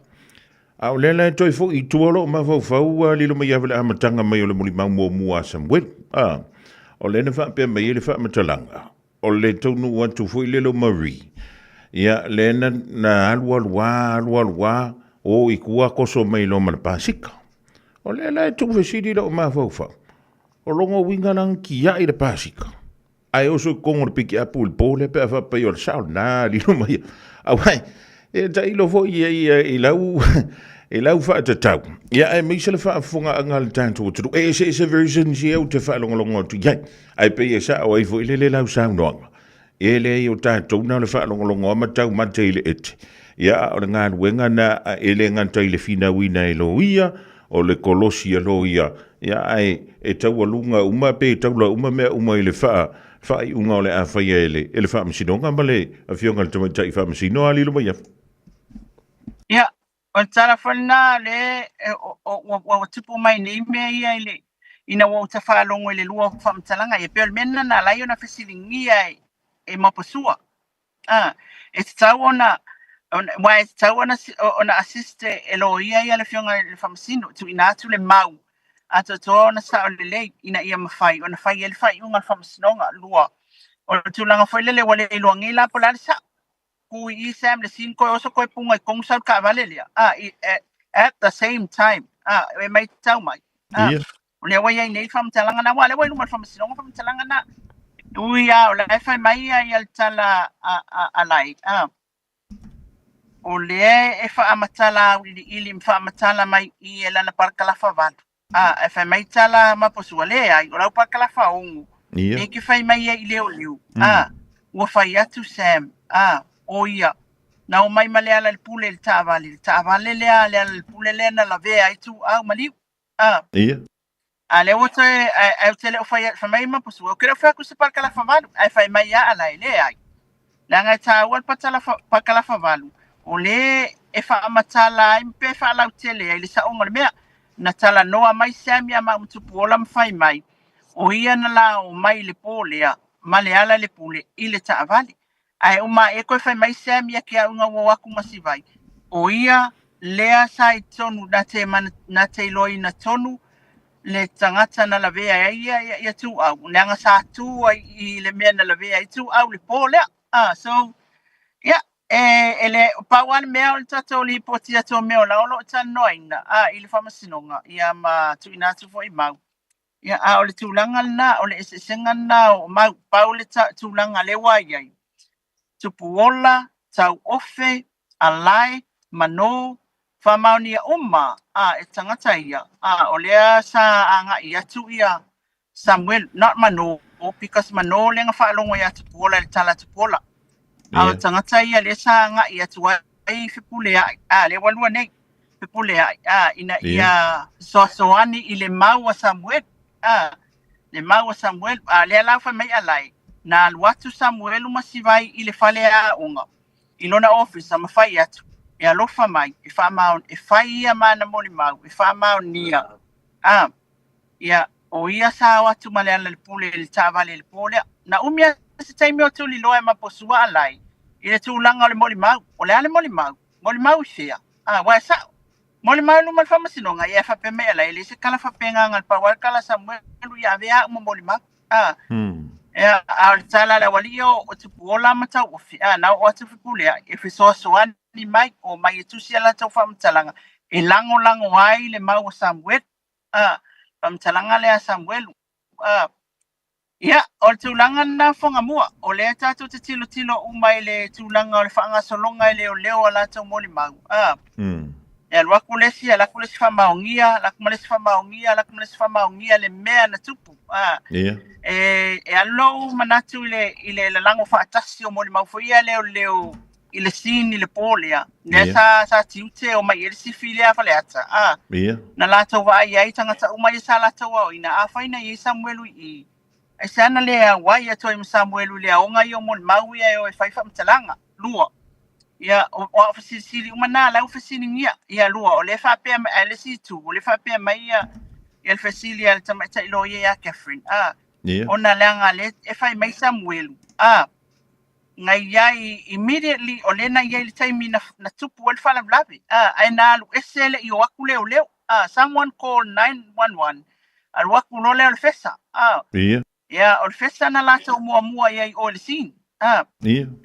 A o lea la e toe foi i tua lou mafaufau ua lilo mai ava i le amataga mai o le molimau muamua a Samuelu. A, o lea na faapea mai ai le faamatalaga, o le taunuu atu foi lele o Marie, ia, lea na, na alu alu lava, alu alu lava, o i tua toso mai loa ma le pasika. O lea la e tuufesili lou mafaufau, o lona uiga la na tiai le pasika. Ae oso i totonu o le pikiapu i le po lea pe a faapea o le sao lena lilo mai. Aua e tailo foi i ai i lau i lau faatatau. Ia aemaise le faafofogaaga a le tatou atunuu. E eseese versions ia ou te faalogologo atu i ai. Ae pei e sao ai foi lele lau saunoaga. E leai o tatou na o le faalogologo lava ma taumate i le ete. Ia a o le galuega na e le gata i le finauina e loia, o le kolosi a loia, ia ae e taualuga uma pe taula uma mea uma i le faa, faaiuga o le a faia e le, e le Faamasinoga ma le Afioga i le Tamaitai Faamasino a lilo mai afu. Ia, o le tala foi lena lea ua, ua tupu mai nei mea ia i le, ina ua ou tafaalogo i le lua o faamatalaga ia, pei o le mea lena na ala ai ona fesiligia e Maposua. A, e tatau ona, aua e tatau ona, ona assist e loia ia le Afioga i le Faamasino, tuuina atu le mau atoatoa ona sao lelei ina ia mafai ona fai ai le faaiuga a le Faamasinoga. 2, o le tulaga foi lele ua le iloa nei la po o le a le sao. Tu i i Sam le scene koe oso koe punga i tonu sau le taavale lea. A, i, at the same time. A, e matau mai. A, Ia. O lea ua i ai nei le faamatalaga na, aua o lea ua i luma o le faamasinoga faamatalaga na. Ui lava o la e fai mai ia ia le tala a, a, a Lai, a, o lea e faamatala auiliili ma faamatala mai i e lana parakalafa 8. A, ae fai mai tala Maposua, leai, o lau parakalafa 6. Ia. E ke fai mai ai i leoleo. A, ua fai atu Sam, a, o ia, na omai ma Lealailepule i le taavale, le taavale lea a Lealailepule lea na lavea ai Tuuau ma Liu. A. Ia. A lea ua toe, ae, ae ou te le o fai, fai mai Maposua, ou te le o fai atu i se parakalafa 8, ae fai mai ia Alae, leai. Leaga e taua le patalafa, parakalafa 8, o le e faamatala ai pe faalautele ai le saoga o le mea. Na talanoa mai Sam ia maua ma Tupuola ma fai mai, o ia na la omai i le po lea ma Lealailepule i le taavale. Ae uma ae toe fai mai Sam ia te au ina ua o atu ma Sivai, o ia lea sa i totonu na te mana, na te iloaina tonu le tagata na lavea ai ia, ia, ia Tuuau, leaga sa tu ai i le mea na lavea ai Tuuau le po lea. Ah, so, ia, e, e le, pau lava le mea o le tatou lipoti atu o mea o la o lo o talanoaina, ah, i le faamasinoga, ia ma tuuina atu foi mau. Ia, a o le tulaga lena, o le eseesega lena o mau, pau le tulaga lea ua i ai. Tupuola, Tauofe, Alae, Manō, faamaonia uma a e tagata ia, a o lea sa agai atu ia Samuel, not Manō, because Manō lea na faalogo ia Tupuola i le tala a Tupuola. A o tagata ia lea sa agai atu ai Fepuleai, a lea ua lua nei. Fepuleai, a, ina ia fesoasoani i le mau a Samuelu, a, le mau a Samuelu, a lea la fai mai Alae, na alu atu Samuelu ma Sivai i le fale aoga, i lona ofisa ma fai atu, e alofa mai, e faamao, e fai ia ma ana molimau, e faamaonia, a, ia, o ia sa o atu ma Lealailepule i le taavale i le po lea. Na umi lava se taimi o tuliloa e Maposua Alae i le tulaga o le molimau. O le a le molimau? Molimau i fea? A, aua e sa'o. Molimau i luma o le faamasinoga, ia e faapea mai ala, e leai se tala faapena na o le pau lava le tala a Samuelu, ia avea au ma molimau. A, ia, a o le tala a le aualii o Tupuola ma Tauofi, a, na oo atu Fepuleai e fesoasoani mai, omai e tusi a latou faamatalaga e lagolago ai le mau a Samuelu. A, faamatalaga lea a Samuelu. A, ia, o le tulaga lena Fuagamua, o lea tatou te tilotilo uma i le tulaga o le faagasologa e leoleo a latou molimau. A, e alu atu le isi, alu atu le isi faamaonia, alu atu ma le isi faamaonia, alu atu ma le isi faamaonia le mea na tupu. A, e alu lou manatu i le lalago faatasi o molimau foi ia leoleo i le scene i le po lea, lea sa tiute omai i ai le sifi lea a Faleata. A, na latou vaai ai tagata uma ia sa latou aoina, afai na i ai Samuelu i i, aisea na le auai atu ai ma Samuelu i le aoga ia o molimau ia e o e fai faamatalaga. Lua, ia, o au fesilisili uma na, la ua fesiligia. Ia, lua, o lea faapea mai, ae le isi itu, o lea faapea mai ia le fesili a le tamaitai loia ia Catherine, a, ona leaga lea e fai mai Samuelu, a, na i ai immediately o lea na i ai le taimi na tupu ai le faalavelave, a, ae na alu ese e le i o atu leoleo, a, someone call 911, alu atu loa lea o le fesa, a, ia, o le fesa na latou muamua i ai i o i le scene, a,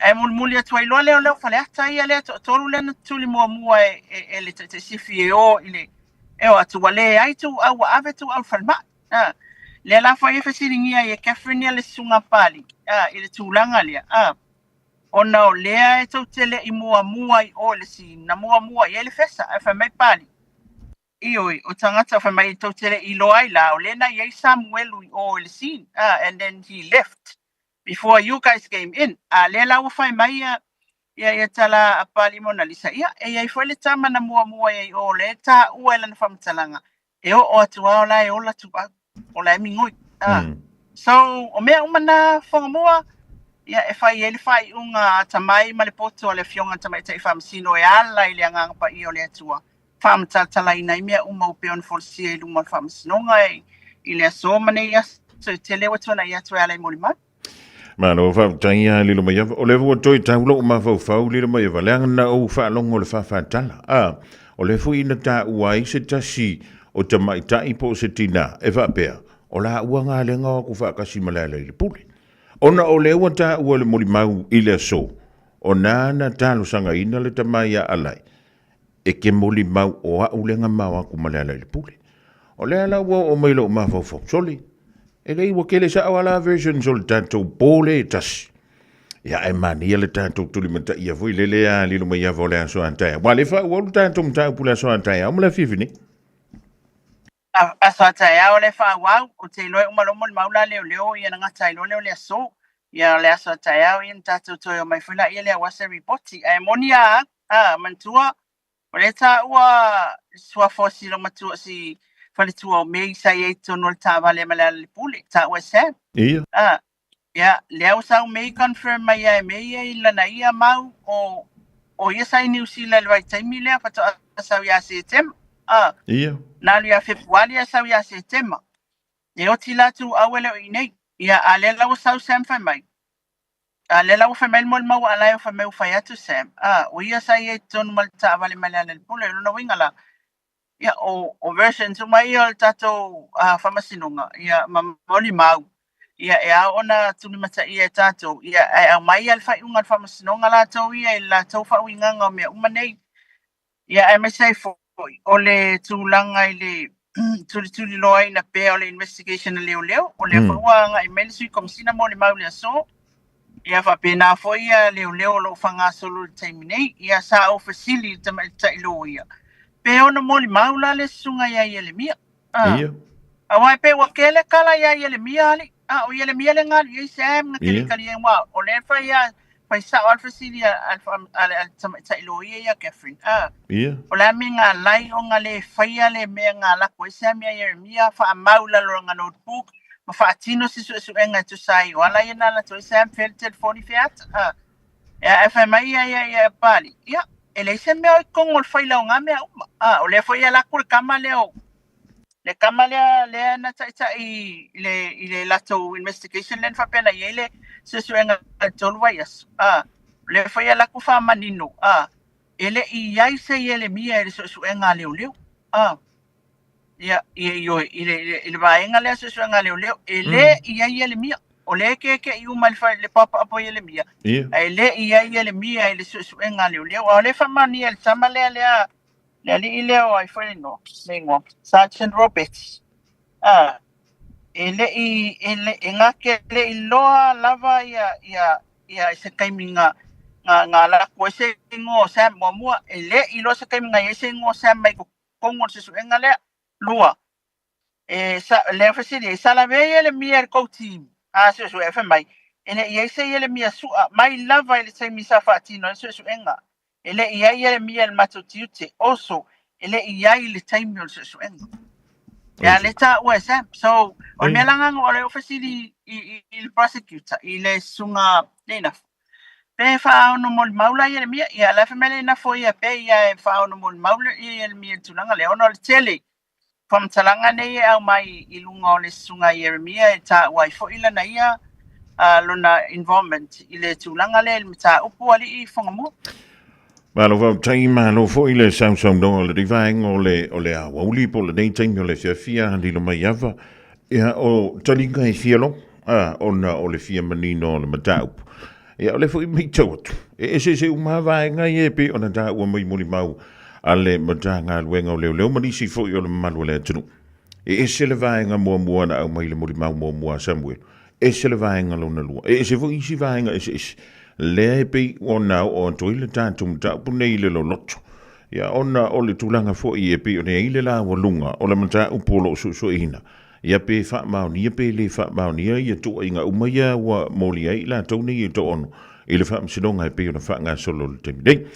ae mulimuli atu ai loa leoleo Faleata ia lea toatolu lea na tuli muamua e le taitaisifi e o i le e o atu ua leai tuuau ua ave tuuau i le falemai. A, lea la foi e fesiligia ai e Catherine ia le susuga a Papalii, a, i le tulaga lea, a, ona o lea e tou te le i muamua i o i le scene, na muamua i ai le fesa, ae fai mai Papalii, ioe, o tagata fai mai tou te le i iloa ai la, o lea na i ai Samuelu i o i le scene, a, and then he left before you guys came in. A lea la ua fai mai ia ia tala a Papalii Monalisa, ia, e i ai foi le tama na muamua i ai i o, lea e taua i lana faamatalaga, e oo atu lava o la e ola tuuau, o la e migoi. So, o mea uma na Fuagamua, ia, e fai ai le faaiuga atamai ma le poto a le Afioga i le Tamaitai Faamasino e ala i le Agaga Paia o le Atua, faamatalatalaina ai mea uma ua pei ona folasia i luma o le Faamasinoga i le aso ma nei aso e tele ua tuanai atu e ala i molimau. Malo faafetai a Lilomaiava. O lea foi ua toe tau lou mafaufau Lilomaiava, leaga na ou faalogo i le faafatala. A, o lea foi na taua ai se tasi o tamaitai po o se tinā e faapea, o laua galega o aku faatasi ma Lealailepule. Ona o lea ua taua le molimau i le aso, o na na talosagaina le tama ia Alai, e ke molimau o au lea na mao aku ma Lealailepule. O lea la ua oo mai lou mafaufau, sole, e lei ua kele sao ala versions o le tatou po le e tasi. Ia ae manaia le tatou tulimataia foi lele a Lilomaiava o le aso a taeao. Ua le faaauau le tatou mataupu le aso a taeao ma le afiafi nei. Aso a taeao le faaauau, ou te iloa e uma loa molimau la leoleo ia na gata ai loa lea o le aso. Ia o le aso a taeao ia na tatou toe omai foi laia lea aua se ripoti. Ae moni a au, a, manatua, o lea taua le suafa o si loomatua si faletua o Mei sa i ai i totonu o le taavale ma Lealailepule, taua e Sam. A, ia, lea ua sau Mei confirm mai ia e Mei ia i lana ia mau o ia sa i Niu Sila i le vaitaimi lea faatoa sau ia Setema. A, na alu ia Fepuari ae sau ia Setema. E oti la tuuau e le o i nei. Ia, a lea la ua sau Sam fai mai, A lea la ua fai mai le molimau a la e fai mai ua fai atu Sam, a, o ia sa i ai i totonu ma le taavale mai Lealailepule. O lona uiga la, ia, o versions uma ia o le tatou faamasinoga, ia, ma molimau, ia, e ao ona tulimataia e tatou, ia, ae aumai lava le faaiuga a le faamasinoga latou ia i le latou faauigaga o mea uma nei. Ia, aemaise ai foi o le tulaga i le tulituliloaina pea o le investigation a leoleo, o lea foi ua agai mai le Sui Komesina molimau i le aso. Ia faapena foi ia leoleo o lo o faagasolo i le taimi nei. Ia sa ou fesili i le tamaitai loia, pe ono molimau la le susuga ia Ielemia. Aua e pei ua kele kala ia Ielemia alii. A o Ielemia le galu i ai Sam na kele kali ai aua o lea e fai a fai sao a le fesili a le tamaitai loia ia Catherine. O le a mea nga alai ona le faia le mea nga lako ai Sam ia Ieremia faamau i lalo o lana notebook ma faatino se suesuega e tusa ai o ala ia na alu atu ai Sam fea le telefoni fea ata. Ae fai mai ia ia ia Papalii, ia, e leai se mea o i totonu o le faila o na mea uma. A, o lea foi e alu atu le tama lea o, le tama lea lea na taitai i le latou investigation lea na faapea na i ai le suesuega i le 3 vaiaso. A, o lea foi e alu atu faamanino. A, E le i i ai se Ielemia i le suesuega a leoleo. A. Ia, ia, ioe, i le, i le, i le vaega lea suesuega a leoleo, e le i ai Ielemia. O lea e keke'i uma i le, fa, le paopaopa o Ielemia, Ia. ae le i ai Ielemia i le suesuega a leoleo. A o lea e faamaonia e le tama lea, lea, le alii lea o ai foi le igoa, le igoa, Sergeant Roberts. A, e le i, e le, e gake le i loa lava ia, ia, ia i se taimi na, na, na ala atu ai se igoa o Sam muamua, e le i iloa se taimi na i ai se igoa o Sam mai totonu o le suesuega lea. Lua, e sa, lea fesili ai, sa lavea Ielemia i le tou team? A suesue, fai mai, e le i ai se Ielemia sua mai lava i le taimi sa faatino ai le suesuega. E le i ai Ieremia i le matou tiute, also e le i ai i le taimi o le suesuega. Ia le taua e Sam. So, o le mea la lena o le fesili i, i, i le prosecutor, i le susuga Leinafo. Pe faaono molimau la Ieremia, ia la fai mai Leinafo ia pe ia e faaono molimau le Ieremia i le tulaga lea, ona o le tele faamatalaga nei e aumai i luga o le susuga Ieremia e taua ai foi lana ia lona involvement i le tulaga lea i le mataupu alii Fogamua. Malo faafetai, malo foi le sausaunoa o lenei vaega o le, o le aoauli po o lenei taimi o le afiafi a lilo mai ava. Ia, o taliga e fia logo, a, ona o le fia manino o le mataupu. Ia, o lea foi matau atu, e eseese uma lava vaega ia e pei ona taua mai molimau a le Matagaluega o Leoleo ma nisi foi o le mamalu o le atunuu. E ese le vaega muamua na aumai i le molimau muamua a Samuel, ese le vaega lona lua, e ese foi isi vaega eseese lea e pei ona oo atu ai le tatou mataupu nei i le loloto. Ia, ona o le tulaga foi e pei ona i ai le laualuga o le mataupu o lo o suesueina, Ia pe faamaonia pe le faamaonia ia tuuaiga uma ia ua moli ai i latou nei e toaono i le faamasinoga e pei ona faagasolo i le taimi nei.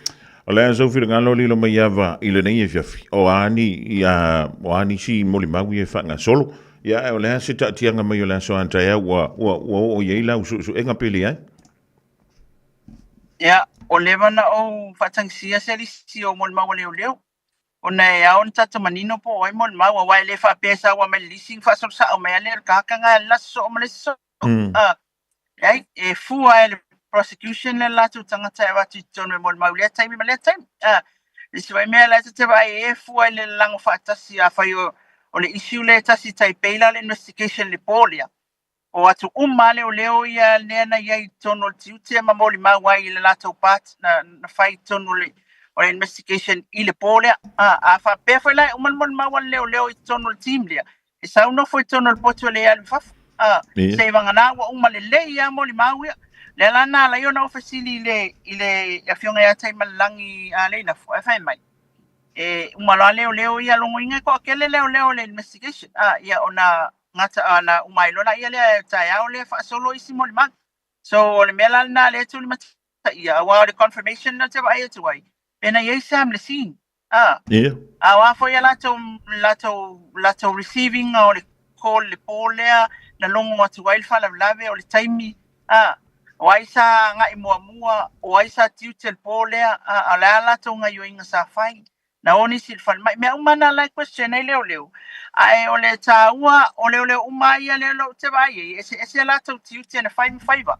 O le a sau finagalo lilo mai ava i lenei afiafi, o a ni, ia, o a nisi molimau ia e faagasolo, ia ae o le a se taatiaga mai o le aso a taeao ua, ua, ua oo i ai lau suesuega pe leai? Ia, ua leva ona ou faatagisia se lisi o molimau a leoleo. Ona e ao ona tatou manino po o ai molimau, aua e le faapea e sau lava mai le lisi ona faasolo sao mai lava lea o le tagata lena i le aso soo ma le isi soo. Leai, e fua e le prosecution le latou tagata e avatu i totonu e molimau i lea taimi ma lea taimi. Le isi foi mea la e ta te vaai ai e fua i le lalago faatasi, afai o le issue lea e tasi tai pei la o le investigation i le po lea, O atu uma lava leoleo ia lea na i ai i totonu o le tiute ma molimau ai i le latou part na, na fai i totonu o le, o le investigation i le po lea. A, a faapea foi la e uma le molimau a le leoleo i totonu o le team lea, e sau nofo i totonu o le potu e le alu i fafo. A, Ia. seiavagana ua uma lelei lava molimau ia. Lea la na ala ai ona ou fesili i le, i le afioga ia Taimalelagi Leilafu, ae fai mai, e uma loa leoleo ia logoina e toatele leoleo o le investigation. A, ia ona gata ana uma ai loa laia lea taeao lea faasolo isi molimau. So o le mea la lena lea e tulimataia aua o le confirmation lena ou te vaai atu ai pe na i ai Sam le scene. A Ia. A o a foi a latou latou latou receiving o le call i le po lea na logo atu ai le faalavelave o le taimi a o ai sa agai muamua o ai sa tiute le po lea a o le a latou gaioiga sa fai Na o nisi i le falemai. Mea uma na la e question ai leoleo. Ae o le taua o leoleo uma lava ia lea ou te vaai ai, e eseese a latou tiute na fai ma faiva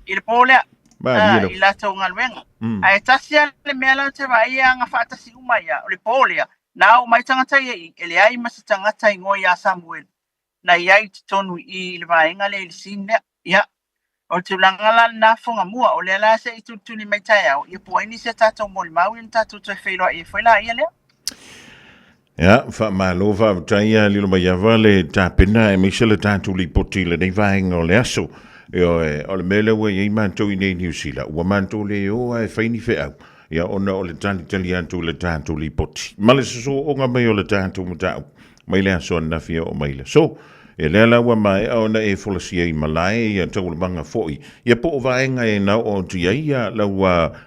i le po lea. Malie lava. I latou galuega. Ae tasi lava le mea la ou te vaai e aga faatasi uma ia, o le po lea, na oo mai tagata ia i i, e leai ma se tagata i igoa ia Samuel na i ai i totonu i i i le vaega lea i le scene lea. Ia, O le tulaga la lena Fogamua, o lea la se i tulituli mai taeao, ia po o ai nisi a tatou molimau ia ona tatou toe feiloai ai foi laia lea. Ia, faamalo faafetai ia lilo mai ava le tapena aemaise le tatou lipoti i lenei vaega o le aso. Ioe, o le mea lea ua i ai matou i nei Niu Sila, ua matou le o lava e fai ni feau, ia ona o le talitali atu i le tatou lipoti. Ma le sosooga mai o le tatou mataupu. mai le aso ananafi e oo mai le aso. E lea la ua maea ona e folasia i malae ia taualumaga foi, ia po o vaega e na oo atu i ai ia lau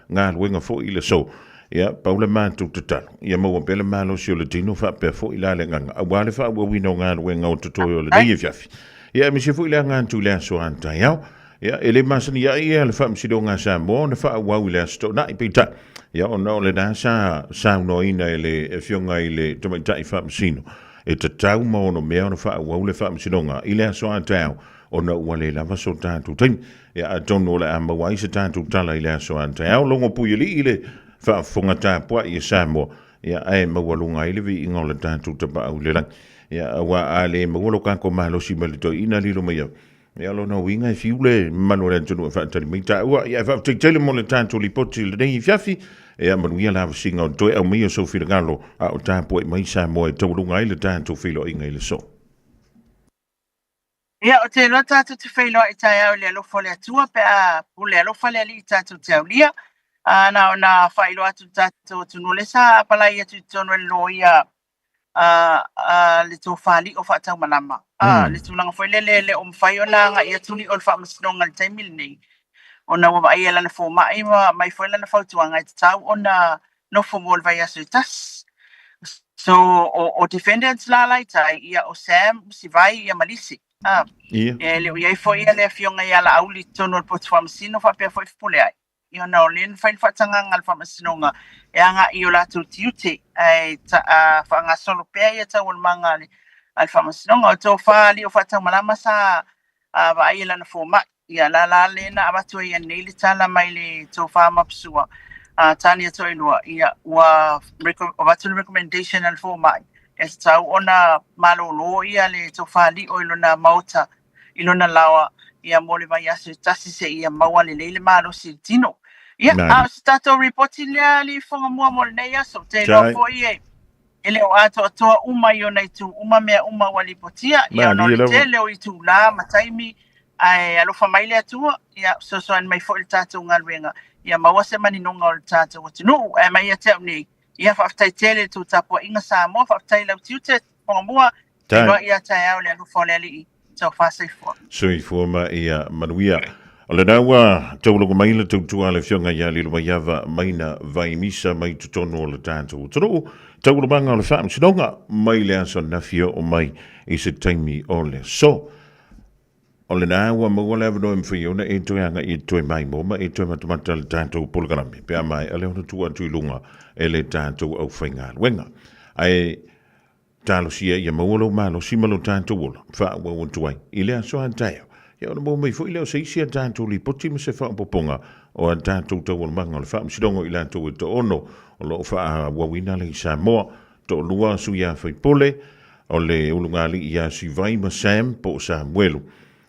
galuega foi i le aso. Ia, pau le matou tatalo, ia maua pea le malosi o le tino faapea foi la le agaga aua le faaauauina o galuega o totoe o lenei afiafi. Ia aemaise foi le aga atu i le aso a taeao. Ia, e le masani ai ia le Faamasinoga a Samoa ona faaauau i le Aso Toonai, peitai, ia ona o lena sa saunoaina e le Afioga i le Tamaitai Faamasino, e tatau ma ono mea ona faaauau le Faamasinoga i le aso a taeao, ona ua le lava so tatou taimi. Ia, atonu o le a maua ai se tatou tala i le aso a taeao. Logo Puialii i le. faafofoga tapuai a Samoa, ia, ae maualuga ai le viiga o le tatou Tapaau i le Lagi. Ia, aua a le maua lo tatou malosi mai le toeaina Lilomaiava, ia, o lona uiga e fiu le mamalu o le atunuu e faatali mai taua. Ia, ae faafetai tele mo le tatou lipoti i lenei afiafi. Ia, manuia lavasiga o toe aumaia sou finagalo a o tapuai mai Samoa e taualuga ai le tatou feiloaiga i le aso. Ia, ou te iloa tatou te feiloai taeao i le alofa o le Atua pe a pule alofa le Alii tatou te aulia. A, na ona faailoa atu i le tatou atunuu, o lea sa apalai atu i totonu e le loia a, a le tofa Lio Faataumalama. A, le tulaga foi lele e le o mafai ona agai atu Lio i le faamasinoga i le taimi lenei, ona ua vaaia e lana fomai ma aumai foi lana fautuaga e tatau ona nofo mo le vaiaso e tasi. So, o defendants la la i tai, ia o Sam, Sivai, ia ma Lisi. Ah, Ia. E le o i ai foi ia le afioga ia Laauli i totonu o le potu faamasino faapea foi Fepuleai. Ia ona o lea na fai le faatagaga a le faamasinoga e agai i o latou tiute ae ta, a, faagasolo pea ia taualumaga a le, a le faamasinoga. O tofa Lio Faataumalama sa a, vaai e lana fomai. Ia la la lea na avatu ai nei le tala mai le tofa Mapusua a Tania Toelua, ia ua avatu le recommendation a le fomai e tatau ona malolo ia le tofa Lio i lona maota i lona laoa ia mo le vaiaso e tasi seia maua lelei le malosi i le tino. Ia, a o se tatou ripoti lea alii Fogamua mo lenei aso. Ou te iloa foi e E le o atoatoa uma i ona itu uma mea uma ua lipotia, ia ona o le tele o itulā ma taimi, ae alofa mai le Atua, ia fesoasoani mai foi i le tatou galuega, ia maua se maninoga o le tatou atunuu. Ae mai ia te au nei, ia faafetai tele i le tou tapuaiga Samoa, faafetai i lau tiute, Fogamua, feiloai ia taeao i le alofa o le Alii. Taufa soifua. Soifua ma ia manuia. O lena ua tauluga mai le tautua a le Afioga ia Lilomaiava Maina Vaimisa mai totonu o le tatou atunuu. Taulumaga o le Faamasinoga mai le aso ananafi e oo mai i se taimi o le aso. O lena ua maua le avanoa e mafai ona e toe agai e toe maimoa ma e toe matamata le tatou polokalame pe a maea lea ona tuu atu i luga e le tatou aufaigaluega. Ae Talosia ia maua lou malosi ma lo tatou ola, faaauau atu ai i le aso a taeao. Ia ona maua mai foi lea o se isi a tatou lipoti ma se faaopoopoga o a tatou taualumaga o le Faamasinoga o i latou e toaono o lo o faaauauina le i Samoa, toalua sui a faipule, o le ulugalii ia Sivai ma Sam po o Samuelu.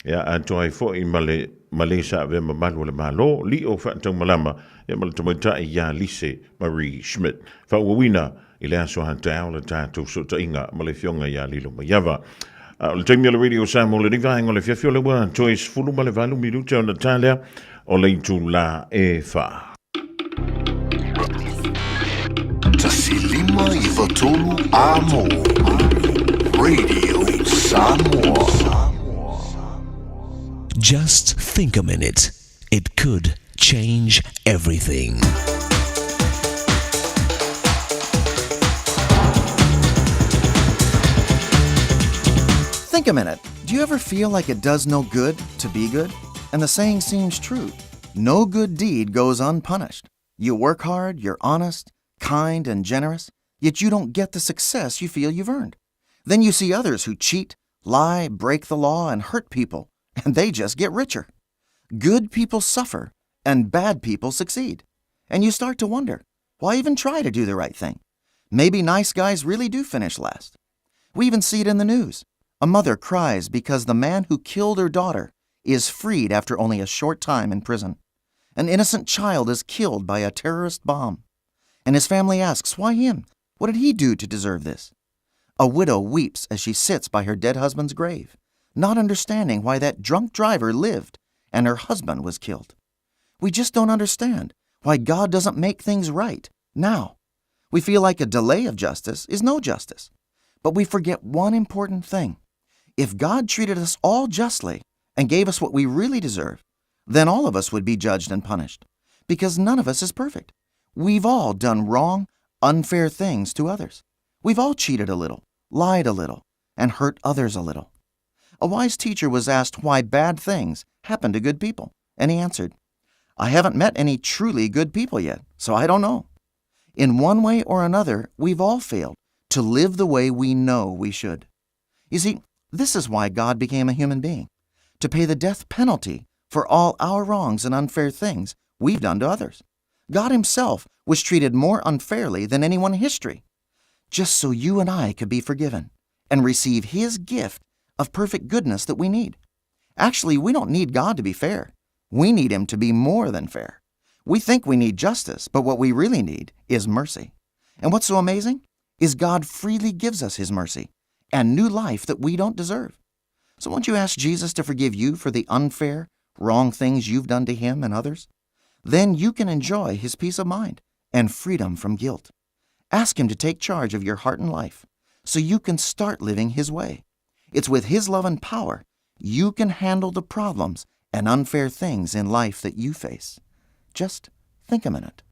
Ia atoa ai foi ma le ma le sa avea mamalu o le Malo, Lio Faataumalama, ia ma le tamaitai ia Lise Marie Schmidt. Faaauauina i le aso a taeao le tatou fesootaiga ma le Afioga ia Lilomaiava. A o le taimi o le Radio Samoa lenei vaega o le afiafi o lea ua toe 18 minute ona ta lea o le itulā e fa. 1 5 93 Amo Radio Samoa. Just think a minute. It could change everything. Think a minute. Do you ever feel like it does no good to be good? And the saying seems true no good deed goes unpunished. You work hard, you're honest, kind, and generous, yet you don't get the success you feel you've earned. Then you see others who cheat, lie, break the law, and hurt people, and they just get richer. Good people suffer, and bad people succeed. And you start to wonder why even try to do the right thing? Maybe nice guys really do finish last. We even see it in the news. A mother cries because the man who killed her daughter is freed after only a short time in prison. An innocent child is killed by a terrorist bomb. And his family asks, Why him? What did he do to deserve this? A widow weeps as she sits by her dead husband's grave, not understanding why that drunk driver lived and her husband was killed. We just don't understand why God doesn't make things right now. We feel like a delay of justice is no justice. But we forget one important thing. If God treated us all justly and gave us what we really deserve, then all of us would be judged and punished, because none of us is perfect. We've all done wrong, unfair things to others. We've all cheated a little, lied a little, and hurt others a little. A wise teacher was asked why bad things happen to good people, and he answered, I haven't met any truly good people yet, so I don't know. In one way or another, we've all failed to live the way we know we should. You see, this is why God became a human being to pay the death penalty for all our wrongs and unfair things we've done to others. God Himself was treated more unfairly than anyone in history, just so you and I could be forgiven and receive His gift of perfect goodness that we need. Actually, we don't need God to be fair. We need Him to be more than fair. We think we need justice, but what we really need is mercy. And what's so amazing is God freely gives us His mercy and new life that we don't deserve. So won't you ask Jesus to forgive you for the unfair, wrong things you've done to Him and others? Then you can enjoy His peace of mind and freedom from guilt. Ask Him to take charge of your heart and life so you can start living His way. It's with His love and power you can handle the problems and unfair things in life that you face. Just think a minute.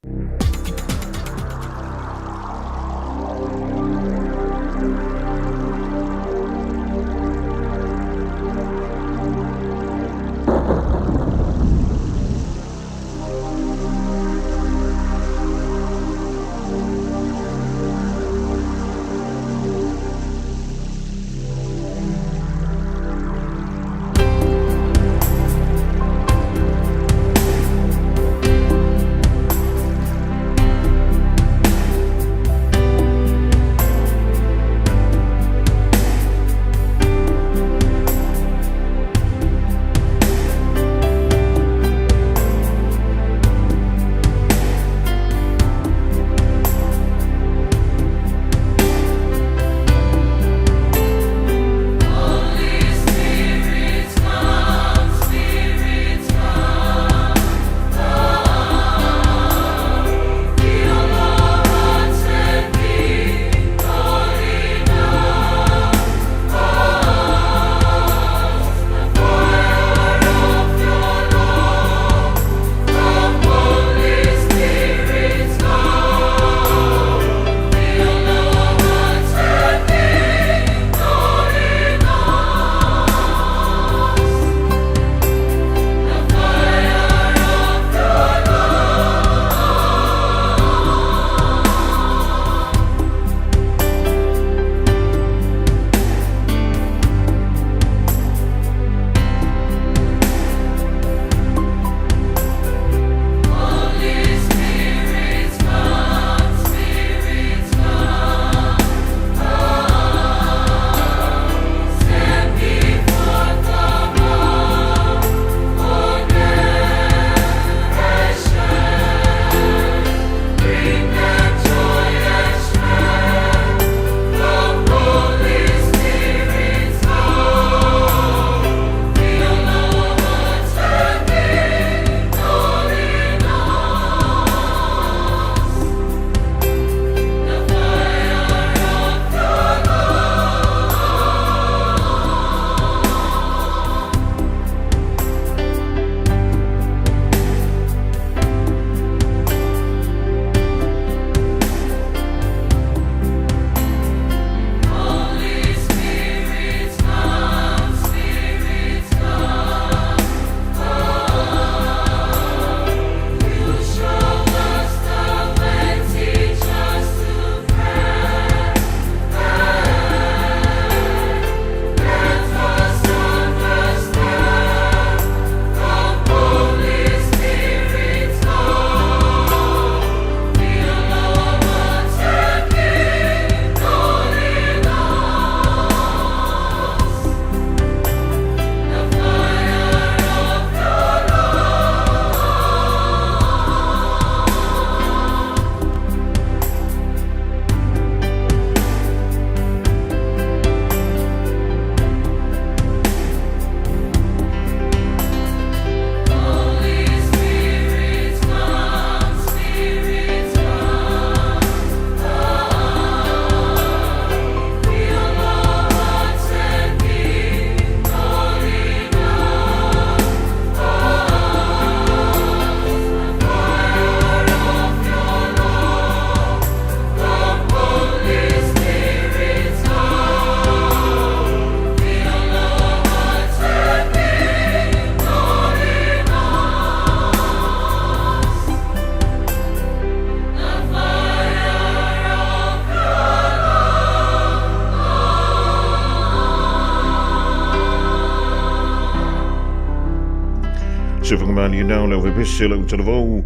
Se whangamali nā o le ovepese lau talavou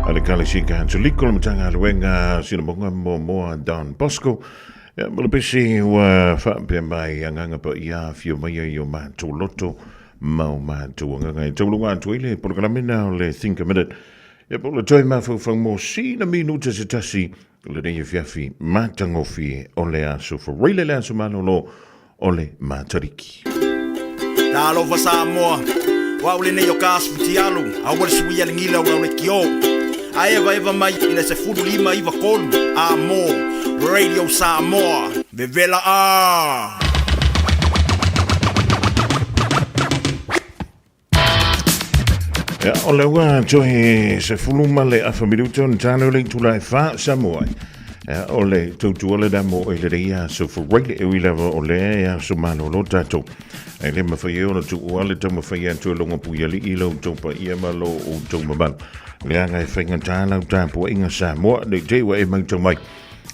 a le Kalesia Katoliko le Matagaluega Sinamoga mo Moa Don Bosco. Ia, ma le pese ua whaapea mai anganga pa ia whio mai ai o mātou loto ma o mātou anganga. E taulunga atu ai le polokalame nā o le Think a Minute. Ia, po le toi mafaufau mo sina minuta se tasi lenei afiafi matagofie o le aso Fureile le aso malolo o le Matariki. Talofa Samoa, o au lenei o ka aso fitialu, aua le suia le gila o le kio. A eva eva mai i le 15 93 a mo Radio Samoa, vevela a. Ia, o le ua toe 10 ma le afa minuta ona talo le itula e 4 Samoa. Ia, o le tautua le mo e le reia aso Fureile e ui lava o lea e aso malolo tatou. E le mawhai e ona tuu ale tau mawhai atu e longa pui ali i lau tau pa ia ma lo o tau mamalu. Le anga e whainga tā lau tāpua inga Samoa, nei te ua e mau tau mai.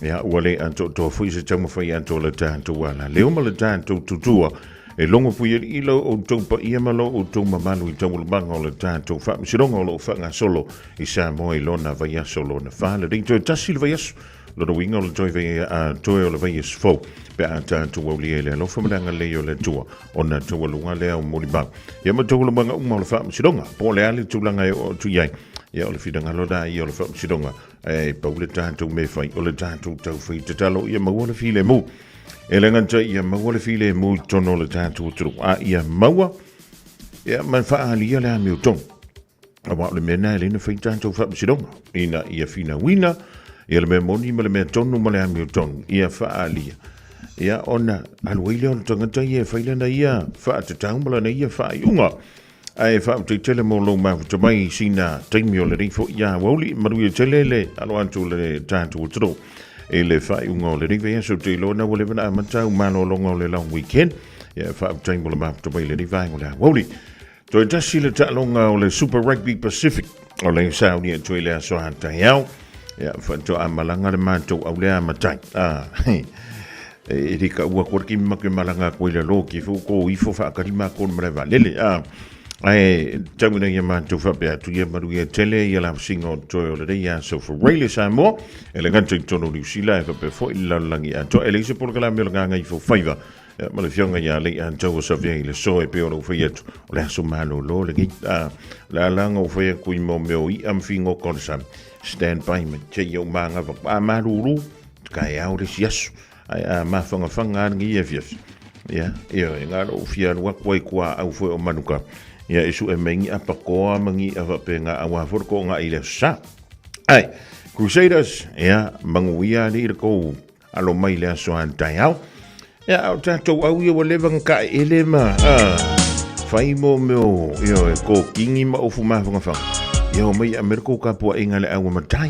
Ia, ua le atoa toa fui se tau mawhai atu le tātou ala. Leo ma le tātou tutua. E longo pui e i lau o tau pa ia ma lo o tau mamalu i taualumanga o le tātou whaamisironga o lo whangasolo i Samoa i lona vaiaso lona wha. Le rei toe tasi le vaiaso. Lona winga o le toi vai a toe o le vaiaso fou. Pe a tātou au lia i le alofa malanga lei o le tua. O na taualunga lea o molimau. Ia ma taualumanga uma o le whaamisironga. Po le ale tūlanga e o tu iai. Ia o le whirangalo da ia o le whaamisironga. E pau le tātou me whai o le tātou tau whai te talo ia maua le file mu. E le ngata ia maua le file mu i tono le tātou turu. A ia maua, ia man whaalia le ami o tonu. A wa o le mea nā e leina whai tātou whaamisironga. Ina ia whina wina, ia le mea moni ma le mea tonu ma le ami o tonu. Ia whaalia. Ia ona alu ai lea o le tangata ia e whailana ia whaatatau ma lana ia whaaiunga. Ae whaamtei mo lou mafuta mai sina taimi o le reifo ia wauli maru ia tele le alo atu le tātou toro e le whaaiunga o le reifa ia so te iloa na ua leva na amata u malōlōga o le long weekend ia whaamtei mo le mafuta mai le reifa o le wauli. Toe tasi le taaloga o le Super Rugby Pacific o le sauni atu i le aso a taeao. Ia whaatoa malanga le mātou au le amatai. Ah, e rika ua kua ki make malanga koe le lo ki fu ko ifo whaakarima ko mare va lele. Ah, ai tau ina ia mātou whapea atu ia maru ia tele ia la singa o toe o le reia so for Raile Samoa e le ganta i tono Niu Sila e whapea fo i le lallangi atoa e le isa polokala me o le nganga ifo faiva. Ia, ma le fionga ia le an tau o sawhea i le so e pe o le uwhai atu o le aso malo lo le ngi a le alanga o whai aku i mo meo i am fingo kona sam stand by me te ia umanga wa a maruru ka e au le si aso ai a mawhanga whanga an ngi e fiafi ia ia e ngā ro fia rua kua i kua au fue o manuka ia e su e mengi a pakoa mangi a wape ngā awa forko ngā i le sa ai Crusaders ia manguia ni i le kou alo mai le aso an taeao. Ia, o tātou au ia ua leva nga ka ele ma, a, whai mo meo, ia, e ko kingi ma ofu mawhangawhanga. Ia, o mai Amerika o ka pua inga le aua matai.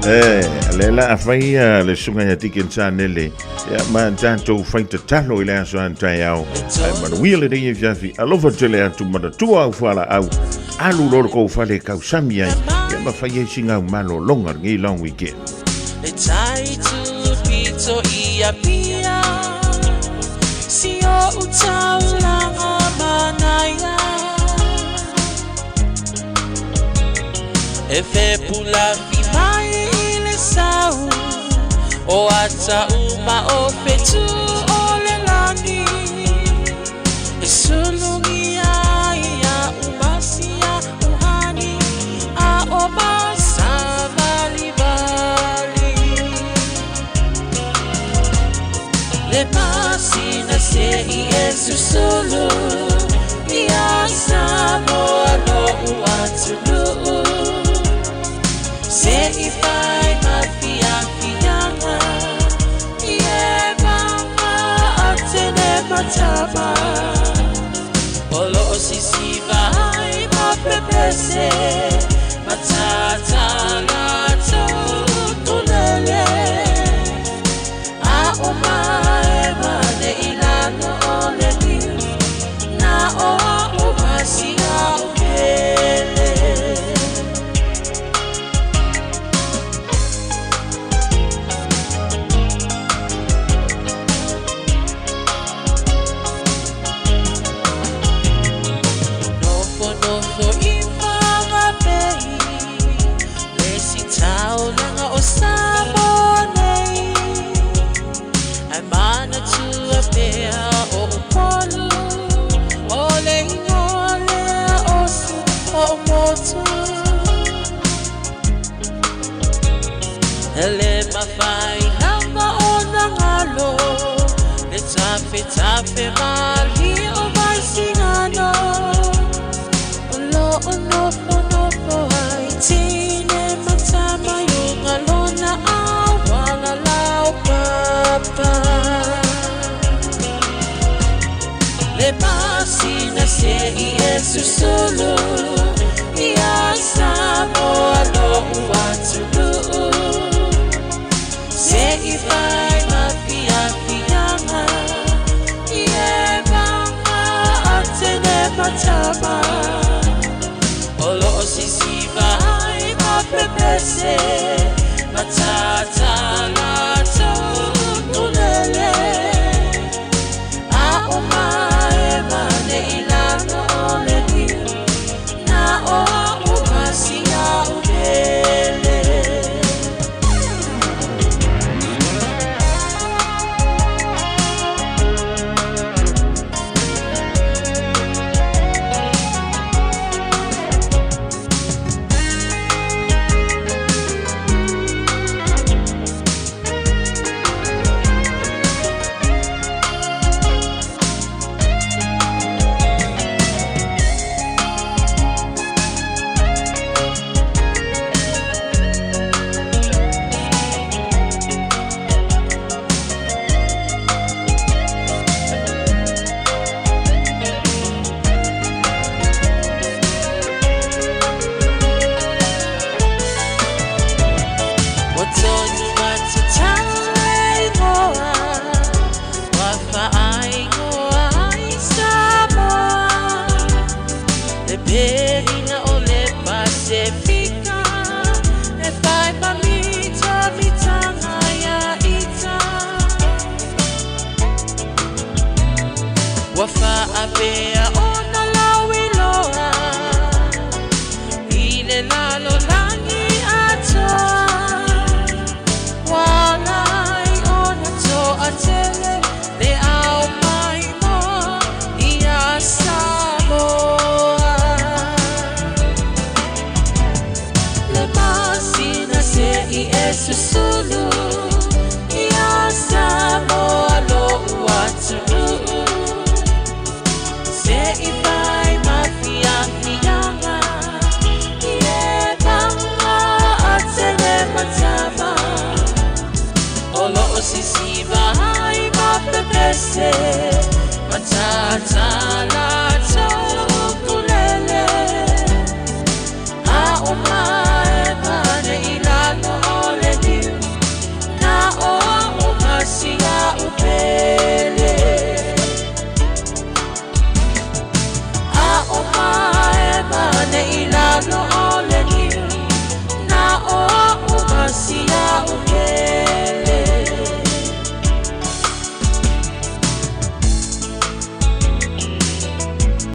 E, le la a whai a le sunga ia tiken sa nele. Ia, ma tātou whai tatalo i le aso an taeao. Ai manuia le rei e fiafi. Alofa tele atu mana tua au whala au. Alu loro kou whale kau sami ai. Ia ma whai ai singa au malo longa ngi long weekend. E tai tu pito ia pia Si o utaulanga manaia E fe pula fi mai i le sau O ata uma o fetu o le lani E sulungi ia umasia uhani A o masa vali vali Le pasina se i e susulu Ia Samoa lo uatunuu Se i fai ma fia fianga I e manga a tene matama O lo o sisiva ai ma pepese Matata la tau A o mae mane i lalo o le niu Na o a o masia o pele. Tafe tafe mali o vai singano O lo o nofo nofo ai tine matama yunga lona au wala lau papa Le pasina se i e susulu Ia Samoa lo uatuluu Se i vai ma fia fianga I e vanga a tene matama O lo o sisiva ai ma pepese Matata la tau A o mae mane i lalo o le niu Na o a umasi a ulele. O tonu atu tau ngoa Wa whaai ngoa ai Samoa Le perina o le Pasifika E whai mamita mitanga ia ita Wa whaapea ona lauiloa I le lalo langi atoa Walai ona toa tele Le au mai mo ia Samoa Le masina se i e susulu Ia Samoa lo uatuluu Se i vai ma fia fianga I e vanga a tele matama O lo o sisiva ai ma pepese Matata la